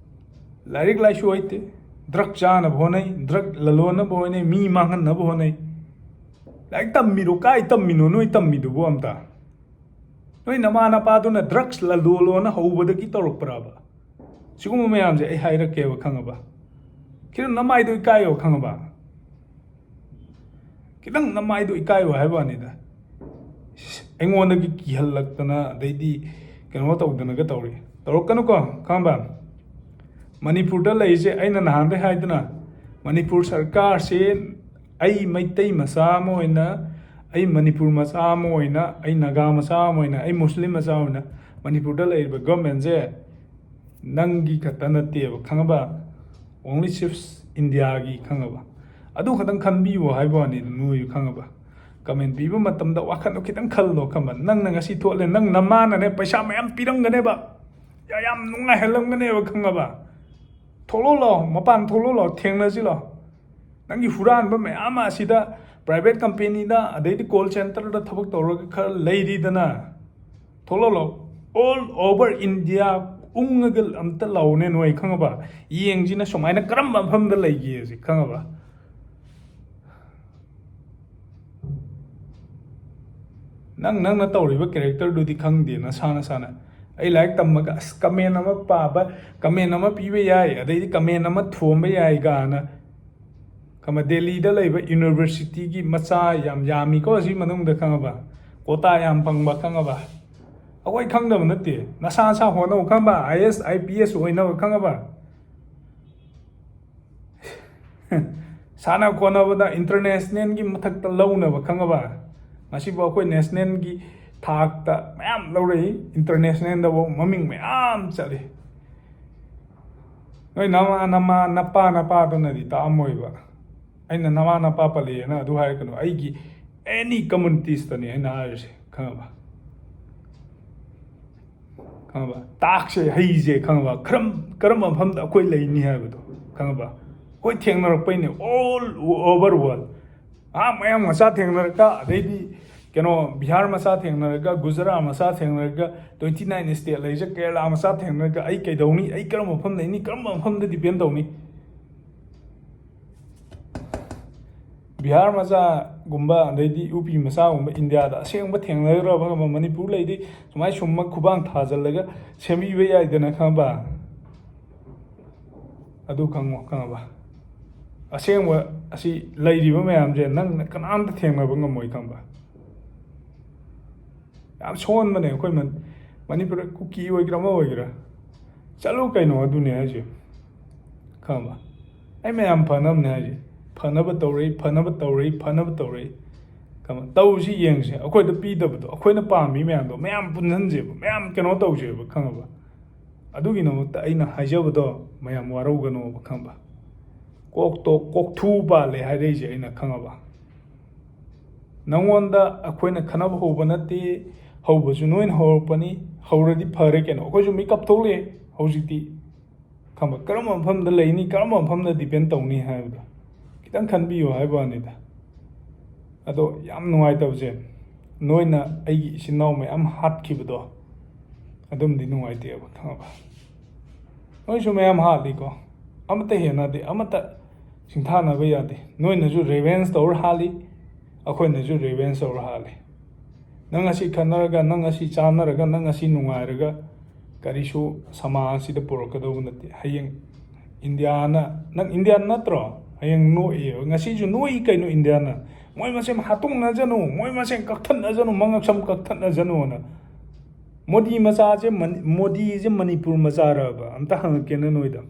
ꯂꯥꯏꯔꯤꯛ ꯂꯥꯏꯁꯨ ꯍꯩꯇꯦ, ꯗ꯭ꯔꯛ ꯆꯥꯅꯕ ꯍꯣꯠꯅꯩ, ꯗ꯭ꯔꯛ ꯂꯂꯣꯟꯅꯕ ꯍꯣꯠꯅꯩ, ꯃꯤ ꯃꯥꯡꯍꯟꯅꯕ ꯍꯣꯠꯅꯩ꯫ ꯂꯥꯏꯔꯤꯛ ꯇꯝꯃꯤꯔꯣ? ꯀꯥꯏ ꯇꯝꯃꯤꯅꯣ ꯅꯣꯏ ꯇꯝꯃꯤꯗꯨꯕꯨ ꯑꯝꯇ? ꯅꯣꯏ ꯅꯃꯥ ꯅꯄꯥꯗꯨꯅ ꯗ꯭ꯔꯛꯁ ꯂꯂꯣꯜꯂꯣꯅ ꯍꯧꯕꯗꯒꯤ ꯇꯧꯔꯛꯄ꯭ꯔꯕ? ꯁꯤꯒꯨꯝꯕ ꯃꯌꯥꯝꯁꯦ ꯑꯩ ꯍꯥꯏꯔꯛꯀꯦꯕ, ꯈꯪꯉꯕ? ꯈꯤꯇꯪ ꯅꯃꯥꯏꯗꯣ ꯏꯀꯥꯏꯌꯣ, ꯈꯪꯉꯕ? ꯈꯤꯇꯪ ꯅꯃꯥꯏꯗꯣ ꯏꯀꯥꯏꯌꯣ ꯍꯥꯏꯕ ꯋꯥꯅꯤꯗ꯫ ꯑꯩꯉꯣꯟꯗꯒꯤ ꯀꯤꯍꯜꯂꯛꯇꯅ, ꯑꯗꯩꯗꯤ ꯀꯩꯅꯣ ꯇꯧꯗꯅꯒ ꯇꯧꯔꯤ꯫ ꯇꯧꯔꯛꯀꯅꯨꯀꯣ, ꯈꯪꯉꯕ? ꯃꯅꯤꯄꯨꯔꯗ ꯂꯩꯔꯤꯁꯦ ꯑꯩꯅ ꯅꯍꯥꯟꯗꯩ ꯍꯥꯏꯗꯅ, ꯃꯅꯤꯄꯨꯔ ꯁꯔꯀꯥꯔꯁꯤ, ꯑꯩ ꯃꯩꯇꯩ ꯃꯆꯥ ꯑꯃ ꯑꯣꯏꯅ, ꯑꯩ ꯃꯅꯤꯄꯨꯔ ꯃꯆꯥ ꯑꯃ ꯑꯣꯏꯅ, ꯑꯩ ꯅꯥꯒꯥ ꯃꯆꯥ ꯑꯃ ꯑꯣꯏꯅ, ꯑꯩ ꯃꯨꯁꯂꯤꯝ ꯃꯆꯥ ꯑꯣꯏꯅ, ꯃꯅꯤꯄꯨꯔꯗ ꯂꯩꯔꯤꯕ ꯒꯣꯔꯃꯦꯟꯁꯦ ꯅꯪꯒꯤ ꯈꯛꯇ ꯅꯠꯇꯦꯕ, ꯈꯪꯉꯕ? Only chiefs ꯏꯟꯗꯤꯌꯥꯒꯤ, ꯈꯪꯉꯕ? ꯑꯗꯨ ꯈꯛꯇꯪ ꯈꯟꯕꯤꯌꯣ ꯍꯥꯏꯕ ꯋꯥꯅꯤꯗ, ꯅꯣꯏꯁꯨ, ꯈꯪꯉꯕ? ꯀꯃꯦꯟ ꯄꯤꯕ ꯃꯇꯝꯗ ꯋꯥꯈꯜꯗꯣ ꯈꯤꯇꯪ ꯈꯜꯂꯣ, ꯈꯪꯉꯕ? ꯅꯪꯅ ꯉꯁꯤ ꯊꯣꯛꯂꯦ, ꯅꯪ ꯅꯃꯥꯅꯅꯦ ꯄꯩꯁꯥ ꯃꯌꯥꯝ ꯄꯤꯔꯝꯒꯅꯦꯕ, ꯌꯥ-, ꯌꯥꯝ ꯅꯨꯡꯉꯥꯏꯍꯜꯂꯝꯒꯅꯦꯕ, ꯈꯪꯉꯕ? ꯊꯣꯛꯂꯛꯑꯣ ꯂꯥꯛꯑꯣ, ꯃꯄꯥꯟ ꯊꯣꯛꯂꯛꯑꯣ ꯂꯥꯛꯑꯣ, ꯊꯦꯡꯅꯁꯤ ꯂꯥꯛꯑꯣ꯫ ꯅꯪꯒꯤ ꯍꯨꯔꯥꯟꯕ ꯃꯌꯥꯝ ꯑꯃ ꯑꯁꯤꯗ private companyꯗ, ꯑꯗꯩꯗꯤ call centreꯗ ꯊꯕꯛ ꯇꯧꯔꯒ ꯈꯔ ꯂꯩꯔꯤꯗꯅ, ꯊꯣꯛꯂꯛꯑꯣ ꯂꯥꯛꯑꯣ꯫ All over India ꯎꯪꯉꯒ ꯑꯝꯇ ꯂꯥꯛꯑꯣꯅꯦ ꯅꯣꯏ, ꯈꯪꯉꯕ? ꯌꯦꯡꯁꯤꯅ ꯁꯨꯃꯥꯏꯅ ꯀꯔꯝꯕ ꯃꯐꯝꯗ ꯂꯩꯒꯦꯁꯦ, ꯈꯪꯉꯕ? ꯅꯪ, ꯅꯪꯅ ꯇꯧꯔꯤꯕ characterꯗꯨꯗꯤ ꯈꯪꯗꯦ, ꯅꯁꯥ ꯅꯁꯥꯅ꯫ ꯑꯩ ꯂꯥꯏꯔꯤꯛ ꯇꯝꯃꯒ ꯑꯁ comment ꯑꯃ ꯄꯥꯕ, comment ꯑꯃ ꯄꯤꯕ ꯌꯥꯏ, ꯑꯗꯩꯗꯤ comment ꯑꯃ ꯊꯣꯝꯕ ꯌꯥꯏ ꯀꯥꯏꯅ꯫ ꯈꯪꯉꯕ? ꯗꯦꯜꯂꯤꯗ ꯂꯩꯕ universityꯒꯤ ꯃꯆꯥ ꯌꯥꯝ ꯌꯥꯝꯃꯤꯀꯣ ꯁꯤ ꯃꯅꯨꯡꯗ, ꯈꯪꯉꯕ? Quota ꯌꯥꯝ ꯐꯪꯕ, ꯈꯪꯉꯕ? ꯑꯩꯈꯣꯏ ꯈꯪꯗꯕ ꯅꯠꯇꯦ꯫ ꯅꯁꯥ ꯅꯁꯥ ꯍꯣꯠꯅꯧ, ꯈꯪꯉꯕ? ꯑꯥꯏ ꯑꯦꯁ, ꯑꯥꯏ ꯄꯤ ꯑꯦꯁ ꯑꯣꯏꯅꯕ, ꯈꯪꯉꯕ? ꯁꯥꯟꯅ ꯈꯣꯠꯅꯕꯗ ꯏꯟꯇꯔꯅꯦꯁꯅꯦꯜꯒꯤ ꯃꯊꯛꯇ ꯂꯧꯅꯕ, ꯈꯪꯉꯕ? ꯉꯁꯤꯐꯥꯎ ꯑꯩꯈꯣꯏ ꯅꯦꯁꯅꯦꯜꯒꯤ ꯊꯥꯛꯇ ꯃꯌꯥꯝ ꯂꯧꯔꯛꯏ, ꯏꯟꯇꯔꯅꯦꯁꯅꯦꯜꯗꯐꯥꯎ ꯃꯃꯤꯡ ꯃꯌꯥꯝ ꯆꯠꯂꯤ꯫ ꯅꯣꯏ ꯅꯃꯥ, ꯅꯃꯥ, ꯅꯄꯥ, ꯅꯄꯥꯗꯨꯅꯗꯤ ꯇꯥꯛꯑꯝꯃꯣꯏꯕ꯫ ꯑꯩꯅ ꯅꯃꯥ, ꯅꯄꯥ ꯄꯜꯂꯛꯑꯦꯅ ꯑꯗꯨ ꯍꯥꯏꯔꯛꯀꯅꯨ꯫ ꯑꯩꯒꯤ ꯑꯦꯅꯤ ꯀꯝꯃꯨꯅꯤꯇꯤꯁꯇꯅꯤ ꯑꯩꯅ ꯍꯥꯏꯔꯤꯁꯦ, ꯈꯪꯉꯕ? ꯈꯪꯉꯕ? ꯇꯥꯛꯁꯦ, ꯍꯩꯁꯦ, ꯈꯪꯉꯕ? ꯀꯔꯝ-, ꯀꯔꯝꯕ ꯃꯐꯝꯗ ꯑꯩꯈꯣꯏ ꯂꯩꯅꯤ ꯍꯥꯏꯕꯗꯣ, ꯈꯪꯉꯕ? ꯑꯩꯈꯣꯏ ꯊꯦꯡꯅꯔꯛꯄꯩꯅꯦ, all over world꯫ ꯑꯥ, ꯃꯌꯥꯡ ꯃꯆꯥ ꯊꯦꯡꯅꯔꯒ, ꯑꯗꯩꯗꯤ ꯀꯩꯅꯣ, ꯕꯤꯍꯥꯔ ꯃꯆꯥ ꯊꯦꯡꯅꯔꯒ, ꯒꯨꯖꯔꯥꯠ ꯃꯆꯥ ꯊꯦꯡꯅꯔꯒ, twenty nine state ꯂꯩꯖ ꯀꯦꯔꯂꯥ ꯃꯆꯥ ꯊꯦꯡꯅꯔꯒ, ꯑꯩ ꯀꯩꯗꯧꯅꯤ? ꯑꯩ ꯀꯔꯝꯕ ꯃꯐꯝ ꯂꯩꯅꯤ? ꯀꯔꯝꯕ ꯃꯐꯝꯗ ꯗꯤꯄꯦꯟ ꯇꯧꯅꯤ? ꯕꯤꯍꯥꯔ ꯃꯆꯥꯒꯨꯝꯕ, ꯑꯗꯩꯗꯤ ꯌꯨ ꯄꯤ ꯃꯆꯥꯒꯨꯝꯕ ꯏꯟꯗꯤꯌꯥꯗ ꯑꯁꯦꯡꯕ ꯊꯦꯡꯅꯈ꯭ꯔꯕ, ꯈꯪꯉꯕ? ꯃꯅꯤꯄꯨꯔ ꯂꯩꯗꯤ ꯁꯨꯃꯥꯏ ꯁꯨꯝꯃ ꯈꯨꯕꯥꯡ ꯊꯥꯖꯤꯜꯂꯒ ꯁꯦꯝꯕꯤꯕ ꯌꯥꯏꯗꯅ, ꯈꯪꯉꯕ? ꯑꯗꯨ ꯈꯪꯉꯣ, ꯈꯪꯉꯕ? ꯑꯁꯦꯡꯕ ꯑꯁꯤ ꯂꯩꯔꯤꯕ ꯃꯌꯥꯝꯁꯦ ꯅꯪꯅ ꯀꯅꯥꯝꯇ ꯊꯦꯡꯅꯕ ꯉꯝꯃꯣꯏ, ꯈꯪꯕ? ꯌꯥꯝ ꯁꯣꯟꯕꯅꯦ ꯑꯩꯈꯣꯏ ꯃꯟ-, ꯃꯅꯤꯄꯨꯔ ꯀꯨꯀꯤ ꯑꯣꯏꯒꯦꯔꯥ ꯑꯃ ꯑꯣꯏꯒꯦꯔꯥ꯫ ꯆꯠꯂꯨ ꯀꯩꯅꯣ, ꯑꯗꯨꯅꯦ ꯍꯥꯏꯁꯦ, ꯈꯪꯉꯕ? ꯑꯩ ꯃꯌꯥꯝ ꯐꯅꯕꯅꯦ ꯍꯥꯏꯁꯦ꯫ ꯐꯅꯕ ꯇꯧꯔꯛꯏ, ꯐꯅꯕ ꯇꯧꯔꯛꯏ, ꯐꯅꯕ ꯇꯧꯔꯛꯏ꯫ ꯈꯪꯉꯕ? ꯇꯧꯁꯤ ꯌꯦꯡꯁꯦ, ꯑꯩꯈꯣꯏꯗ ꯄꯤꯗꯕꯗꯣ, ꯑꯩꯈꯣꯏꯅ ꯄꯥꯝꯃꯤ ꯃꯌꯥꯝꯗꯣ ꯃꯌꯥꯝ ꯄꯨꯟꯁꯤꯟꯁꯦꯕ, ꯃꯌꯥꯝ ꯀꯩꯅꯣ ꯇꯧꯁꯦꯕ, ꯈꯪꯉꯕ? ꯑꯗꯨꯒꯤꯗꯃꯛꯇ ꯑꯩꯅ ꯍꯥꯏꯖꯕꯗꯣ ꯃꯌꯥꯝ ꯋꯥꯔꯧꯒꯅꯣꯕ, ꯈꯪꯉꯕ? ꯀꯣꯛꯇꯣ ꯀꯣꯛꯊꯨ ꯄꯥꯜꯂꯦ ꯍꯥꯏꯔꯛꯏꯁꯦ ꯑꯩꯅ, ꯈꯪꯉꯕ? ꯅꯪꯉꯣꯟꯗ ꯑꯩꯈꯣꯏꯅ ꯈꯟꯅꯕ ꯍꯧꯕ ꯅꯠꯇꯦ, ꯍꯧꯕꯁꯨ ꯅꯣꯏꯅ ꯍꯧꯔꯛꯄꯅꯤ꯫ ꯍꯧꯔꯗꯤ ꯐꯔꯦ ꯀꯩꯅꯣ, ꯑꯩꯈꯣꯏꯁꯨ ꯃꯤꯀꯞ ꯊꯣꯛꯂꯛꯑꯦ ꯍꯧꯖꯤꯛꯇꯤ꯫ ꯈꯪꯕ? ꯀꯔꯝꯕ ꯃꯐꯝꯗ ꯂꯩꯅꯤ, ꯀꯔꯝꯕ ꯃꯐꯝꯗ ꯗꯤꯄꯦꯟ ꯇꯧꯅꯤ ꯍꯥꯏꯕꯗꯣ ꯈꯤꯇꯪ ꯈꯟꯕꯤꯌꯨ ꯍꯥꯏꯕ ꯋꯥꯅꯤꯗ꯫ ꯑꯗꯣ ꯌꯥꯝ ꯅꯨꯡꯉꯥꯏꯇꯕꯁꯦ, ꯅꯣꯏꯅ ꯑꯩꯒꯤ ꯏꯆꯤꯟ ꯏꯅꯥꯎ ꯃꯌꯥꯝ ꯍꯥꯠꯈꯤꯕꯗꯣ, ꯑꯗꯨꯝꯗꯤ ꯅꯨꯡꯉꯥꯏꯇꯦꯕ, ꯈꯪꯉꯕ? ꯅꯣꯏꯁꯨ ꯃꯌꯥꯝ ꯍꯥꯠꯂꯤꯀꯣ, ꯑꯃꯠꯇ ꯍꯦꯟꯅꯗꯦ, ꯑꯃꯠꯇ ꯁꯤꯡꯊꯥꯅꯕ ꯌꯥꯗꯦ꯫ ꯅꯣꯏꯅꯁꯨ ꯔꯤꯚꯦꯟꯖ ꯇꯧꯔ ꯍꯥꯠꯂꯤ, ꯑꯩꯈꯣꯏꯅꯁꯨ ꯔꯤꯚꯦꯟꯖ ꯇꯧꯔ ꯍꯥꯠꯂꯤ꯫ ꯅꯪ ꯑꯁꯤ ꯈꯟꯅꯔꯒ, ꯅꯪ ꯑꯁꯤ ꯆꯥꯟꯅꯔꯒ, ꯅꯪ ꯑꯁꯤ ꯅꯨꯡꯉꯥꯏꯔꯒ ꯀꯔꯤꯁꯨ ꯁꯃꯥꯖ ꯑꯁꯤꯗ ꯄꯨꯔꯛꯀꯗꯧꯕ ꯅꯠꯇꯦ꯫ ꯍꯌꯦꯡ ꯏꯟꯗꯤꯌꯥꯅ, ꯅꯪ ꯏꯟꯗꯤꯌꯥꯟ ꯅꯠꯇ꯭ꯔꯣ? ꯍꯌꯦꯡ ꯅꯣꯛꯏ, ꯉꯁꯤꯁꯨ ꯅꯣꯛꯏ ꯀꯩꯅꯣ ꯏꯟꯗꯤꯌꯥꯅ꯫ ꯃꯣꯏ ꯃꯁꯦꯟ ꯍꯥꯠꯇꯣꯛꯅꯖꯅꯨ, ꯃꯣꯏ ꯃꯁꯦꯟ ꯀꯛꯊꯠꯅꯖꯅꯨ, ꯃꯉꯛꯁꯝ ꯀꯛꯊꯠꯅꯖꯅꯨꯅ꯫ ꯃꯣꯗꯤ ꯃꯆꯥꯁꯦ ꯃꯅꯤ-, ꯃꯣꯗꯤꯁꯦ ꯃꯅꯤꯄꯨꯔ ꯃꯆꯥꯔꯕ? ꯑꯝꯇ ꯍꯪꯉꯛꯀꯦꯅ ꯅꯣꯏꯗ꯫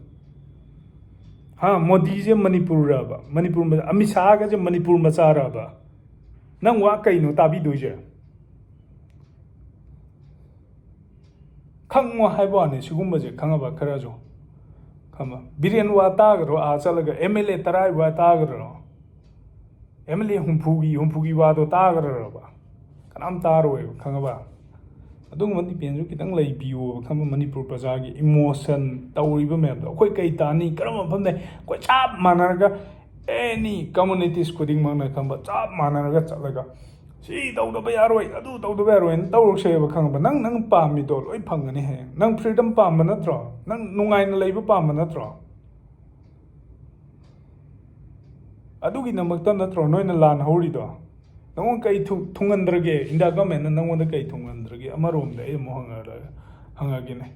ꯍꯥ, ꯃꯣꯗꯤꯁꯦ ꯃꯅꯤꯄꯨꯔꯔꯕ? ꯃꯅꯤꯄꯨꯔ ꯃꯆꯥ-, ꯑꯃꯤꯠ ꯁꯥꯍꯒꯁꯦ ꯃꯅꯤꯄꯨꯔ ꯃꯆꯥꯔꯕ? ꯅꯪ ꯋꯥ ꯀꯩꯅꯣ ꯇꯥꯕꯤꯗꯣꯏꯁꯦ? ꯈꯪꯉꯣ ꯍꯥꯏꯕ ꯋꯥꯅꯤ ꯁꯤꯒꯨꯝꯕꯁꯦ, ꯈꯪꯉꯕ? ꯈꯔꯁꯨ ꯈꯪꯉꯕ? ꯕꯤꯔꯦꯟ ꯋꯥ ꯇꯥꯒꯗ꯭ꯔꯣ? ꯑꯥ ꯆꯠꯂꯒ ꯑꯦꯝ ꯑꯦꯜ ꯑꯦ ꯇꯔꯥꯒꯤ ꯋꯥ ꯇꯥꯒꯗ꯭ꯔꯣ? ꯑꯦꯝ ꯑꯦꯜ ꯑꯦ ꯍꯨꯝꯐꯨꯒꯤ, ꯍꯨꯝꯐꯨꯒꯤ ꯋꯥꯗꯣ ꯇꯥꯒꯗ꯭ꯔꯕ? ꯀꯅꯥꯝ ꯇꯥꯔꯣꯏꯕ, ꯈꯪꯉꯕ? ꯑꯗꯨꯒꯨꯝꯕ ꯗꯤꯄꯦꯟꯁꯨ ꯈꯤꯇꯪ ꯂꯩꯕꯤꯌꯣꯕ, ꯈꯪꯕ? ꯃꯅꯤꯄꯨꯔ ꯄ꯭ꯔꯖꯥꯒꯤ ꯏꯃꯣꯁꯟ ꯇꯧꯔꯤꯕ ꯃꯌꯥꯝꯗꯣ ꯑꯩꯈꯣꯏ ꯀꯩ ꯇꯥꯅꯤ? ꯀꯔꯝꯕ ꯃꯐꯝꯗ ꯑꯩꯈꯣꯏ ꯆꯞ ꯃꯥꯟꯅꯔꯒ, ꯑꯦꯅꯤ ꯀꯝꯃꯨꯅꯤꯇꯤꯁ ꯈꯨꯗꯤꯡꯃꯛꯅ, ꯈꯪꯕ, ꯆꯞ ꯃꯥꯟꯅꯔꯒ ꯆꯠꯂꯒ ꯁꯤ ꯇꯧꯗꯕ ꯌꯥꯔꯣꯏ, ꯑꯗꯨ ꯇꯧꯗꯕ ꯌꯥꯔꯣꯏꯅ ꯇꯧꯔꯛꯁꯦꯕ, ꯈꯪꯕ? ꯅꯪ, ꯅꯪ ꯄꯥꯝꯃꯤꯗꯣ ꯂꯣꯏ ꯐꯪꯒꯅꯤ ꯍꯌꯦꯡ꯫ ꯅꯪ ꯐ꯭ꯔꯤꯗꯝ ꯄꯥꯝꯕ ꯅꯠꯇ꯭ꯔꯣ? ꯅꯪ ꯅꯨꯡꯉꯥꯏꯅ ꯂꯩꯕ ꯄꯥꯝꯕ ꯅꯠꯇ꯭ꯔꯣ? ꯑꯗꯨꯒꯤꯗꯃꯛꯇ ꯅꯠꯇ꯭ꯔꯣ ꯅꯣꯏꯅ ꯂꯥꯟ ꯍꯧꯔꯤꯗꯣ? ꯅꯉꯣꯟꯗ ꯀꯩ ꯊꯨ-, ꯊꯨꯡꯍꯟꯗ꯭ꯔꯒꯦ? ꯏꯟꯗꯤꯌꯥ ꯒꯚꯔꯟꯃꯦꯟꯠꯅ ꯅꯉꯣꯟꯗ ꯀꯩ ꯊꯨꯡꯍꯟꯗ꯭ꯔꯒꯦ? ꯑꯃꯔꯣꯝꯗ ꯑꯩ ꯑꯃꯨꯛ ꯍꯪꯉꯛꯑꯒ, ꯍꯪꯉꯛꯑꯒꯦꯅꯦ꯫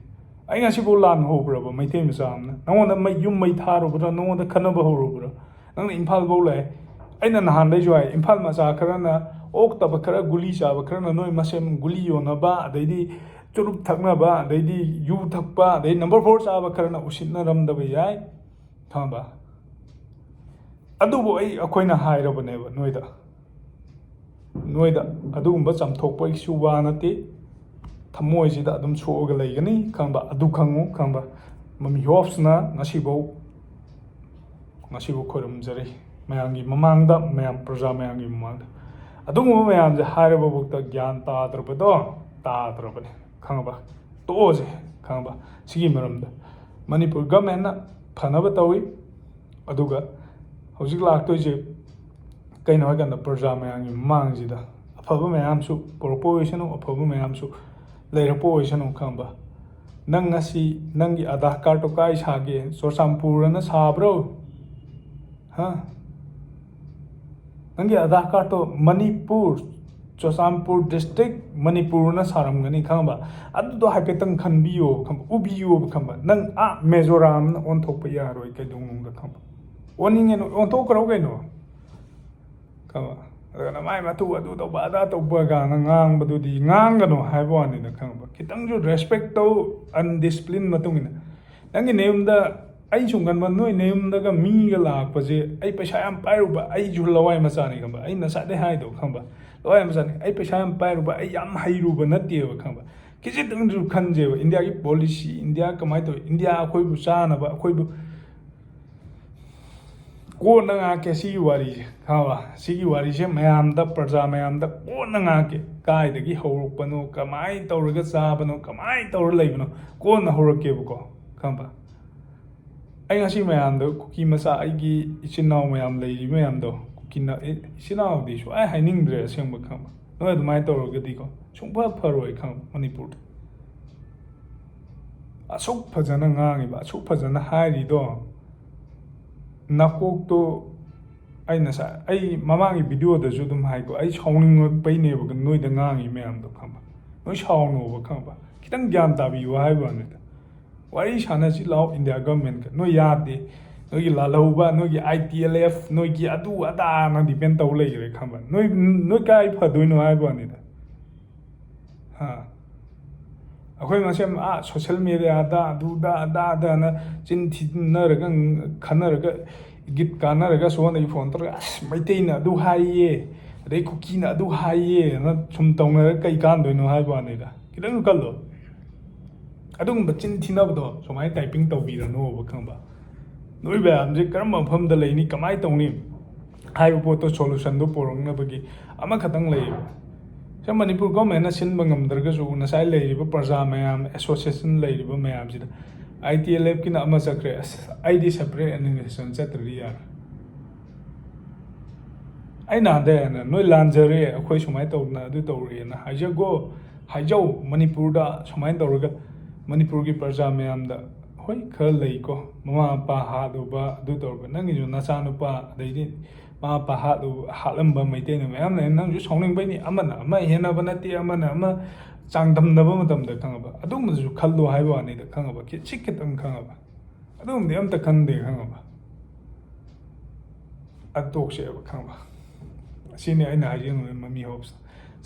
ꯑꯩ ꯉꯁꯤꯐꯥꯎ ꯂꯥꯟ ꯍꯧꯕ꯭ꯔꯕ ꯃꯩꯇꯩ ꯃꯆꯥ ꯑꯃꯅ? ꯅꯉꯣꯟꯗ ꯃꯩ, ꯌꯨꯝ ꯃꯩ ꯊꯥꯔꯨꯕ꯭ꯔꯥ? ꯅꯉꯣꯟꯗ ꯈꯠꯅꯕ ꯍꯧꯔꯨꯕ꯭ꯔꯥ? ꯅꯪꯅ ꯏꯝꯐꯥꯜ ꯐꯥꯎ ꯂꯥꯛꯑꯦ꯫ ꯑꯩꯅ ꯅꯍꯥꯟꯗꯩꯁꯨ ꯍꯥꯏ, ꯏꯝꯐꯥꯜ ꯃꯆꯥ ꯈꯔꯅ, ꯑꯣꯛꯇꯕ ꯈꯔ, ꯒꯨꯂꯤ ꯆꯥꯕ ꯈꯔꯅ ꯅꯣꯏ ꯃꯁꯦꯟ ꯒꯨꯂꯤ ꯌꯣꯟꯅꯕ, ꯑꯗꯩꯗꯤ ꯆꯨꯔꯨꯞ ꯊꯛꯅꯕ, ꯑꯗꯩꯗꯤ ꯌꯨ ꯊꯛꯄ, ꯑꯗꯩ ꯅꯝꯕꯔ ꯐꯣꯔ ꯆꯥꯕ ꯈꯔꯅ ꯎꯁꯤꯠꯅꯔꯝꯗꯕ ꯌꯥꯏ, ꯈꯪꯉꯕ? ꯑꯗꯨꯕꯨ ꯑꯩ, ꯑꯩꯈꯣꯏꯅ ꯍꯥꯏꯔꯕꯅꯦꯕ ꯅꯣꯏꯗ, ꯅꯣꯏꯗ ꯑꯗꯨꯒꯨꯝꯕ ꯆꯥꯝꯊꯣꯛꯄꯒꯤꯁꯨ ꯋꯥ ꯅꯠꯇꯦ꯫ ꯊꯃꯣꯏꯁꯤꯗ ꯑꯗꯨꯝ ꯁꯣꯛꯑꯒ ꯂꯩꯒꯅꯤ, ꯈꯪꯕ? ꯑꯗꯨ ꯈꯪꯉꯨ, ꯈꯪꯕ? ꯃꯃꯤ ꯍꯣꯞꯁꯅ ꯉꯁꯤꯐꯥꯎ, ꯉꯁꯤꯐꯥꯎ ꯈꯣꯏꯔꯝꯖꯔꯤ ꯃꯌꯥꯝꯒꯤ ꯃꯃꯥꯡꯗ, ꯃꯌꯥꯝ, ꯄ꯭ꯔꯖꯥ ꯃꯌꯥꯝꯒꯤ ꯃꯃꯥꯡꯗ꯫ ꯑꯗꯨꯒꯨꯝꯕ ꯃꯌꯥꯝꯁꯦ ꯍꯥꯏꯔꯕꯐꯥꯎꯗ ꯒ꯭ꯌꯥꯟ ꯇꯥꯗ꯭ꯔꯕꯗꯣ, ꯇꯥꯗ꯭ꯔꯕꯅꯦ, ꯈꯪꯉꯕ? ꯇꯣꯛꯑꯁꯦ, ꯈꯪꯉꯕ? ꯁꯤꯒꯤ ꯃꯔꯝꯗ ꯃꯅꯤꯄꯨꯔ ꯒꯚꯔꯟꯃꯦꯟꯠꯅ ꯐꯅꯕ ꯇꯧꯏ, ꯑꯗꯨꯒ ꯍꯧꯖꯤꯛ ꯂꯥꯛꯇꯣꯏꯁꯦ ꯀꯩꯅꯣ ꯍꯥꯏꯀꯥꯟꯗ, ꯄ꯭ꯔꯖꯥ ꯃꯌꯥꯝꯒꯤ ꯃꯃꯥꯡꯁꯤꯗ ꯑꯐꯕ ꯃꯌꯥꯝꯁꯨ ꯄꯨꯔꯛꯄ ꯑꯣꯏꯁꯅꯨ, ꯑꯐꯕ ꯃꯌꯥꯝꯁꯨ ꯂꯩꯔꯛꯄ ꯑꯣꯏꯁꯅꯨ, ꯈꯪꯕ? ꯅꯪ ꯉꯁꯤ ꯅꯪꯒꯤ ꯑꯙꯥꯔ ꯀꯥꯔꯠꯇꯣ ꯀꯥꯏ ꯁꯥꯒꯦ? ꯆꯨꯔꯆꯥꯟꯄꯨꯔꯅ ꯁꯥꯕ꯭ꯔꯣ? ꯍꯥ? ꯅꯪꯒꯤ ꯑꯙꯥꯔ ꯀꯥꯔꯠꯇꯣ ꯃꯅꯤꯄꯨꯔ, ꯆꯨꯔꯆꯥꯟꯄꯨꯔ ꯗꯤꯁꯇ꯭ꯔꯤꯛ, ꯃꯅꯤꯄꯨꯔꯅ ꯁꯥꯔꯝꯒꯅꯤ, ꯈꯪꯕ? ꯑꯗꯨꯗꯣ ꯍꯥꯏꯐꯦꯠꯇꯪ ꯈꯟꯕꯤꯌꯣꯕ, ꯈꯪꯕ? ꯎꯕꯤꯌꯣꯕ, ꯈꯪꯕ? ꯅꯪ ꯑꯥ ꯃꯤꯖꯣꯔꯥꯝꯅ ꯑꯣꯟꯊꯣꯛꯄ ꯌꯥꯔꯣꯏ ꯀꯩꯗꯧꯅꯨꯡꯗ, ꯈꯪꯕ? ꯑꯣꯟꯅꯤꯡꯉꯦ ꯅꯣꯏ, ꯑꯣꯟꯊꯣꯛꯈ꯭ꯔꯣ ꯀꯩꯅꯣ, ꯈꯪꯕ? ꯑꯗꯨꯅ ꯃꯥꯏ ꯃꯇꯨ ꯑꯗꯨ ꯇꯧꯕ ꯑꯗꯥ ꯇꯧꯕ ꯀꯥꯏꯅ ꯉꯥꯡꯕꯗꯨꯗꯤ ꯉꯥꯡꯒꯅꯨ ꯍꯥꯏꯕ ꯋꯥꯅꯤꯗ, ꯈꯪꯕ? ꯈꯤꯇꯪꯁꯨ respect ꯇꯧ, undiscipline ꯃꯇꯨꯡ ꯏꯟꯅ꯫ ꯅꯪꯒꯤ ꯅꯌꯨꯝꯗ, ꯑꯩ ꯁꯨꯝ ꯈꯟꯕ, ꯅꯣꯏ ꯅꯌꯨꯝꯗꯒ ꯃꯤꯒ ꯂꯥꯛꯄꯁꯦ, ꯑꯩ ꯄꯩꯁꯥ ꯌꯥꯝ ꯄꯥꯏꯔꯨꯕ, ꯑꯩꯁꯨ ꯂꯋꯥꯏ ꯃꯆꯥꯅꯤ, ꯈꯪꯕ? ꯑꯩ ꯉꯁꯥꯏꯗꯩ ꯍꯥꯏꯗꯣ, ꯈꯪꯕ? ꯂꯋꯥꯏ ꯃꯆꯥꯅꯤ, ꯑꯩ ꯄꯩꯁꯥ ꯌꯥꯝ ꯄꯥꯏꯔꯨꯕ, ꯑꯩ ꯌꯥꯝ ꯍꯩꯔꯨꯕ ꯅꯠꯇꯦꯕ, ꯈꯪꯕ? ꯈꯤꯖꯤꯛꯇꯪꯁꯨ ꯈꯟꯖꯦꯕ, ꯏꯟꯗꯤꯌꯥꯒꯤ policy, ꯏꯟꯗꯤꯌꯥ ꯀꯃꯥꯏꯅ ꯇꯧꯏ, ꯏꯟꯗꯤꯌꯥ ꯑꯩꯈꯣꯏꯕꯨ ꯆꯥꯅꯕ, ꯑꯩꯈꯣꯏꯕꯨ ꯀꯣꯟꯅ ꯉꯥꯛꯀꯦ ꯁꯤꯒꯤ ꯋꯥꯔꯤꯁꯦ, ꯈꯪꯉꯕ? ꯁꯤꯒꯤ ꯋꯥꯔꯤꯁꯦ ꯃꯌꯥꯝꯗ, ꯄ꯭ꯔꯖꯥ ꯃꯌꯥꯝꯗ ꯀꯣꯟꯅ ꯉꯥꯛꯀꯦ꯫ ꯀꯥꯏꯗꯒꯤ ꯍꯧꯔꯛꯄꯅꯣ, ꯀꯃꯥꯏꯅ ꯇꯧꯔꯒ ꯆꯥꯕꯅꯣ, ꯀꯃꯥꯏꯅ ꯇꯧꯔ ꯂꯩꯕꯅꯣ, ꯀꯣꯟꯅ ꯍꯧꯔꯛꯀꯦꯕꯀꯣ, ꯈꯪꯉꯕ? ꯑꯩ ꯉꯁꯤ ꯃꯌꯥꯝꯗ, ꯀꯨꯀꯤ ꯃꯆꯥ, ꯑꯩꯒꯤ ꯏꯆꯤꯟ ꯏꯅꯥꯎ ꯃꯌꯥꯝ ꯂꯩꯔꯤ ꯃꯌꯥꯝꯗꯣ, ꯀꯨꯀꯤꯅ, ꯑꯦ, ꯏꯆꯤꯟ ꯏꯅꯥꯎꯗꯤ ꯁꯨꯡꯍꯥꯏ ꯍꯥꯏꯅꯤꯡꯗ꯭ꯔꯦ ꯑꯁꯦꯡꯕ, ꯈꯪꯉꯕ? ꯅꯣꯏ ꯑꯗꯨꯃꯥꯏꯅ ꯇꯧꯔꯒꯗꯤꯀꯣ, ꯁꯨꯡꯐ ꯐꯔꯣꯏ, ꯈꯪꯉꯕ? ꯃꯅꯤꯄꯨꯔꯗ ꯑꯁꯨꯛ ꯐꯖꯅ ꯉꯥꯡꯉꯤꯕ, ꯑꯁꯨꯛ ꯐꯖꯅ ꯍꯥꯏꯔꯤꯗꯣ, ꯅꯀꯣꯛꯇꯣ, ꯑꯩ ꯉꯁꯥꯏ, ꯑꯩ ꯃꯃꯥꯡꯒꯤ video ꯗꯁꯨ ꯑꯗꯨꯝ ꯍꯥꯏꯀꯣ, ꯑꯩ ꯁꯥꯎꯅꯤꯡꯉꯛꯄꯩꯅꯦꯕ ꯅꯣꯏꯗ ꯉꯥꯡꯉꯤ ꯃꯌꯥꯝꯗꯣ, ꯈꯪꯕ? ꯅꯣꯏ ꯁꯥꯎꯅꯣꯕ, ꯈꯪꯕ? ꯈꯤꯇꯪ ꯒ꯭ꯌꯥꯟ ꯇꯥꯕꯤꯌꯨ ꯍꯥꯏꯕ ꯋꯥꯅꯤꯗ꯫ ꯋꯥꯔꯤ ꯁꯥꯟꯅꯁꯤ ꯂꯥꯛꯑꯣ, ꯏꯟꯗꯤꯌꯥ government ꯀ꯫ ꯅꯣꯏ ꯌꯥꯗꯦ, ꯅꯣꯏꯒꯤ ꯂꯥꯜꯍꯧꯕ, ꯅꯣꯏꯒꯤ I T L F, ꯅꯣꯏꯒꯤ ꯑꯗꯨ ꯑꯗꯥꯅ depend ꯇꯧ ꯂꯩꯈ꯭ꯔꯦ, ꯈꯪꯕ? ꯅꯣꯏ, ꯅꯣꯏ ꯀꯥꯏ ꯐꯗꯣꯏꯅꯣ ꯍꯥꯏꯕ ꯋꯥꯅꯤꯗ꯫ ꯍꯥ? ꯑꯩꯈꯣꯏ ꯃꯁꯦꯟ, ꯑꯥ, social media ꯗ ꯑꯗꯨꯗ ꯑꯗꯥꯗꯅ ꯆꯤꯟ ꯊꯤꯅꯔꯒ, ꯈꯟꯅꯔꯒ, ꯏꯒꯤꯠ ꯀꯥꯟꯅꯔꯒ, ꯁꯣꯝꯗꯒꯤ phone ꯇꯧꯔꯒ, "ꯑꯁ, ꯃꯩꯇꯩꯅ ꯑꯗꯨ ꯍꯥꯏꯌꯦ, ꯑꯗꯩ ꯀꯨꯀꯤꯅ ꯑꯗꯨ ꯍꯥꯏꯌꯦꯅ" ꯁꯨꯝ ꯇꯧꯅꯔꯒ ꯀꯩ ꯀꯥꯟꯗꯣꯏꯅꯣ ꯍꯥꯏꯕ ꯋꯥꯅꯤꯗ꯫ ꯈꯤꯇꯪ ꯈꯜꯂꯣ꯫ ꯑꯗꯨꯒꯨꯝꯕ ꯆꯤꯟ ꯊꯤꯅꯕꯗꯣ ꯁꯨꯃꯥꯏꯅ typing ꯇꯧꯕꯤꯔꯅꯣꯕ, ꯈꯪꯕ? ꯅꯣꯏ ꯃꯌꯥꯝꯁꯦ ꯀꯔꯝꯕ ꯃꯐꯝꯗ ꯂꯩꯅꯤ, ꯀꯃꯥꯏꯅ ꯇꯧꯅꯤ ꯍꯥꯏꯕ ꯄꯣꯠꯇꯣ solution ꯗꯣ ꯄꯨꯔꯛꯅꯕꯒꯤ ꯑꯃꯈꯛꯇꯪ ꯂꯩꯌꯦꯕ꯫ ꯁꯦ, ꯃꯅꯤꯄꯨꯔ government ꯅ ꯁꯤꯟꯕ ꯉꯝꯗ꯭ꯔꯒꯁꯨ, ꯉꯁꯥꯏ ꯂꯩꯔꯤꯕ ꯄ꯭ꯔꯖꯥ ꯃꯌꯥꯝ, association ꯂꯩꯔꯤꯕ ꯃꯌꯥꯝꯁꯤꯗ, I T L F ꯀꯤꯅ ꯑꯃ ꯆꯠꯈ꯭ꯔꯦ, "ꯑꯁ, ꯑꯩꯗꯤ separate administration ꯆꯠꯇ꯭ꯔꯗꯤ ꯌꯥꯔꯣꯏ꯫ ꯑꯩ ꯅꯍꯥꯟꯗꯩ ꯍꯥꯟꯅ ꯅꯣꯏ ꯂꯥꯟꯖꯔꯦ, ꯑꯩꯈꯣꯏ ꯁꯨꯃꯥꯏꯅ ꯇꯧꯗꯅ ꯑꯗꯨ ꯇꯧꯔꯦꯅ ꯍꯥꯏꯖꯒꯣ, ꯍꯥꯏꯖꯧ꯫ ꯃꯅꯤꯄꯨꯔꯗ ꯁꯨꯃꯥꯏꯅ ꯇꯧꯔꯒ ꯃꯅꯤꯄꯨꯔꯒꯤ ꯄ꯭ꯔꯖꯥ ꯃꯌꯥꯝꯗ, ꯍꯣꯏ, ꯈꯔ ꯂꯩꯀꯣ, ꯃꯃꯥ ꯃꯄꯥ ꯍꯥꯠꯂꯨꯕ, ꯑꯗꯨ ꯇꯧꯔꯨꯕ, ꯅꯪꯒꯤꯁꯨ ꯅꯆꯥꯅꯨꯄꯥ, ꯑꯗꯩꯗꯤ ꯃꯃꯥ ꯃꯄꯥ ꯍꯥꯠꯂꯨ-, ꯍꯥꯠꯂꯝꯕ ꯃꯩꯇꯩꯅ ꯃꯌꯥꯝ ꯂꯩ꯫ ꯅꯪꯁꯨ ꯁꯥꯎꯅꯤꯡꯕꯩꯅꯤ, ꯑꯃꯅ ꯑꯃ ꯍꯦꯟꯅꯕ ꯅꯠꯇꯦ, ꯑꯃꯅ ꯑꯃ ꯆꯥꯡꯗꯝꯅꯕ ꯃꯇꯝꯗ, ꯈꯪꯉꯕ? ꯑꯗꯨꯒꯨꯝꯕꯗꯨꯁꯨ ꯈꯜꯂꯣ ꯍꯥꯏꯕ ꯋꯥꯅꯤꯗ, ꯈꯪꯉꯕ? ꯈꯤ-, ꯁꯤ ꯈꯤꯇꯪ, ꯈꯪꯉꯕ? ꯑꯗꯨꯒꯨꯝꯕꯗꯤ ꯑꯝꯇ ꯈꯟꯗꯦ, ꯈꯪꯉꯕ? ꯑꯗꯨ ꯇꯣꯛꯁꯦꯕ, ꯈꯪꯉꯕ? ꯁꯤꯅꯤ ꯑꯩꯅ ꯍꯥꯏꯖꯅꯤꯡꯕ ꯃꯃꯤ ꯍꯣꯞꯁ꯫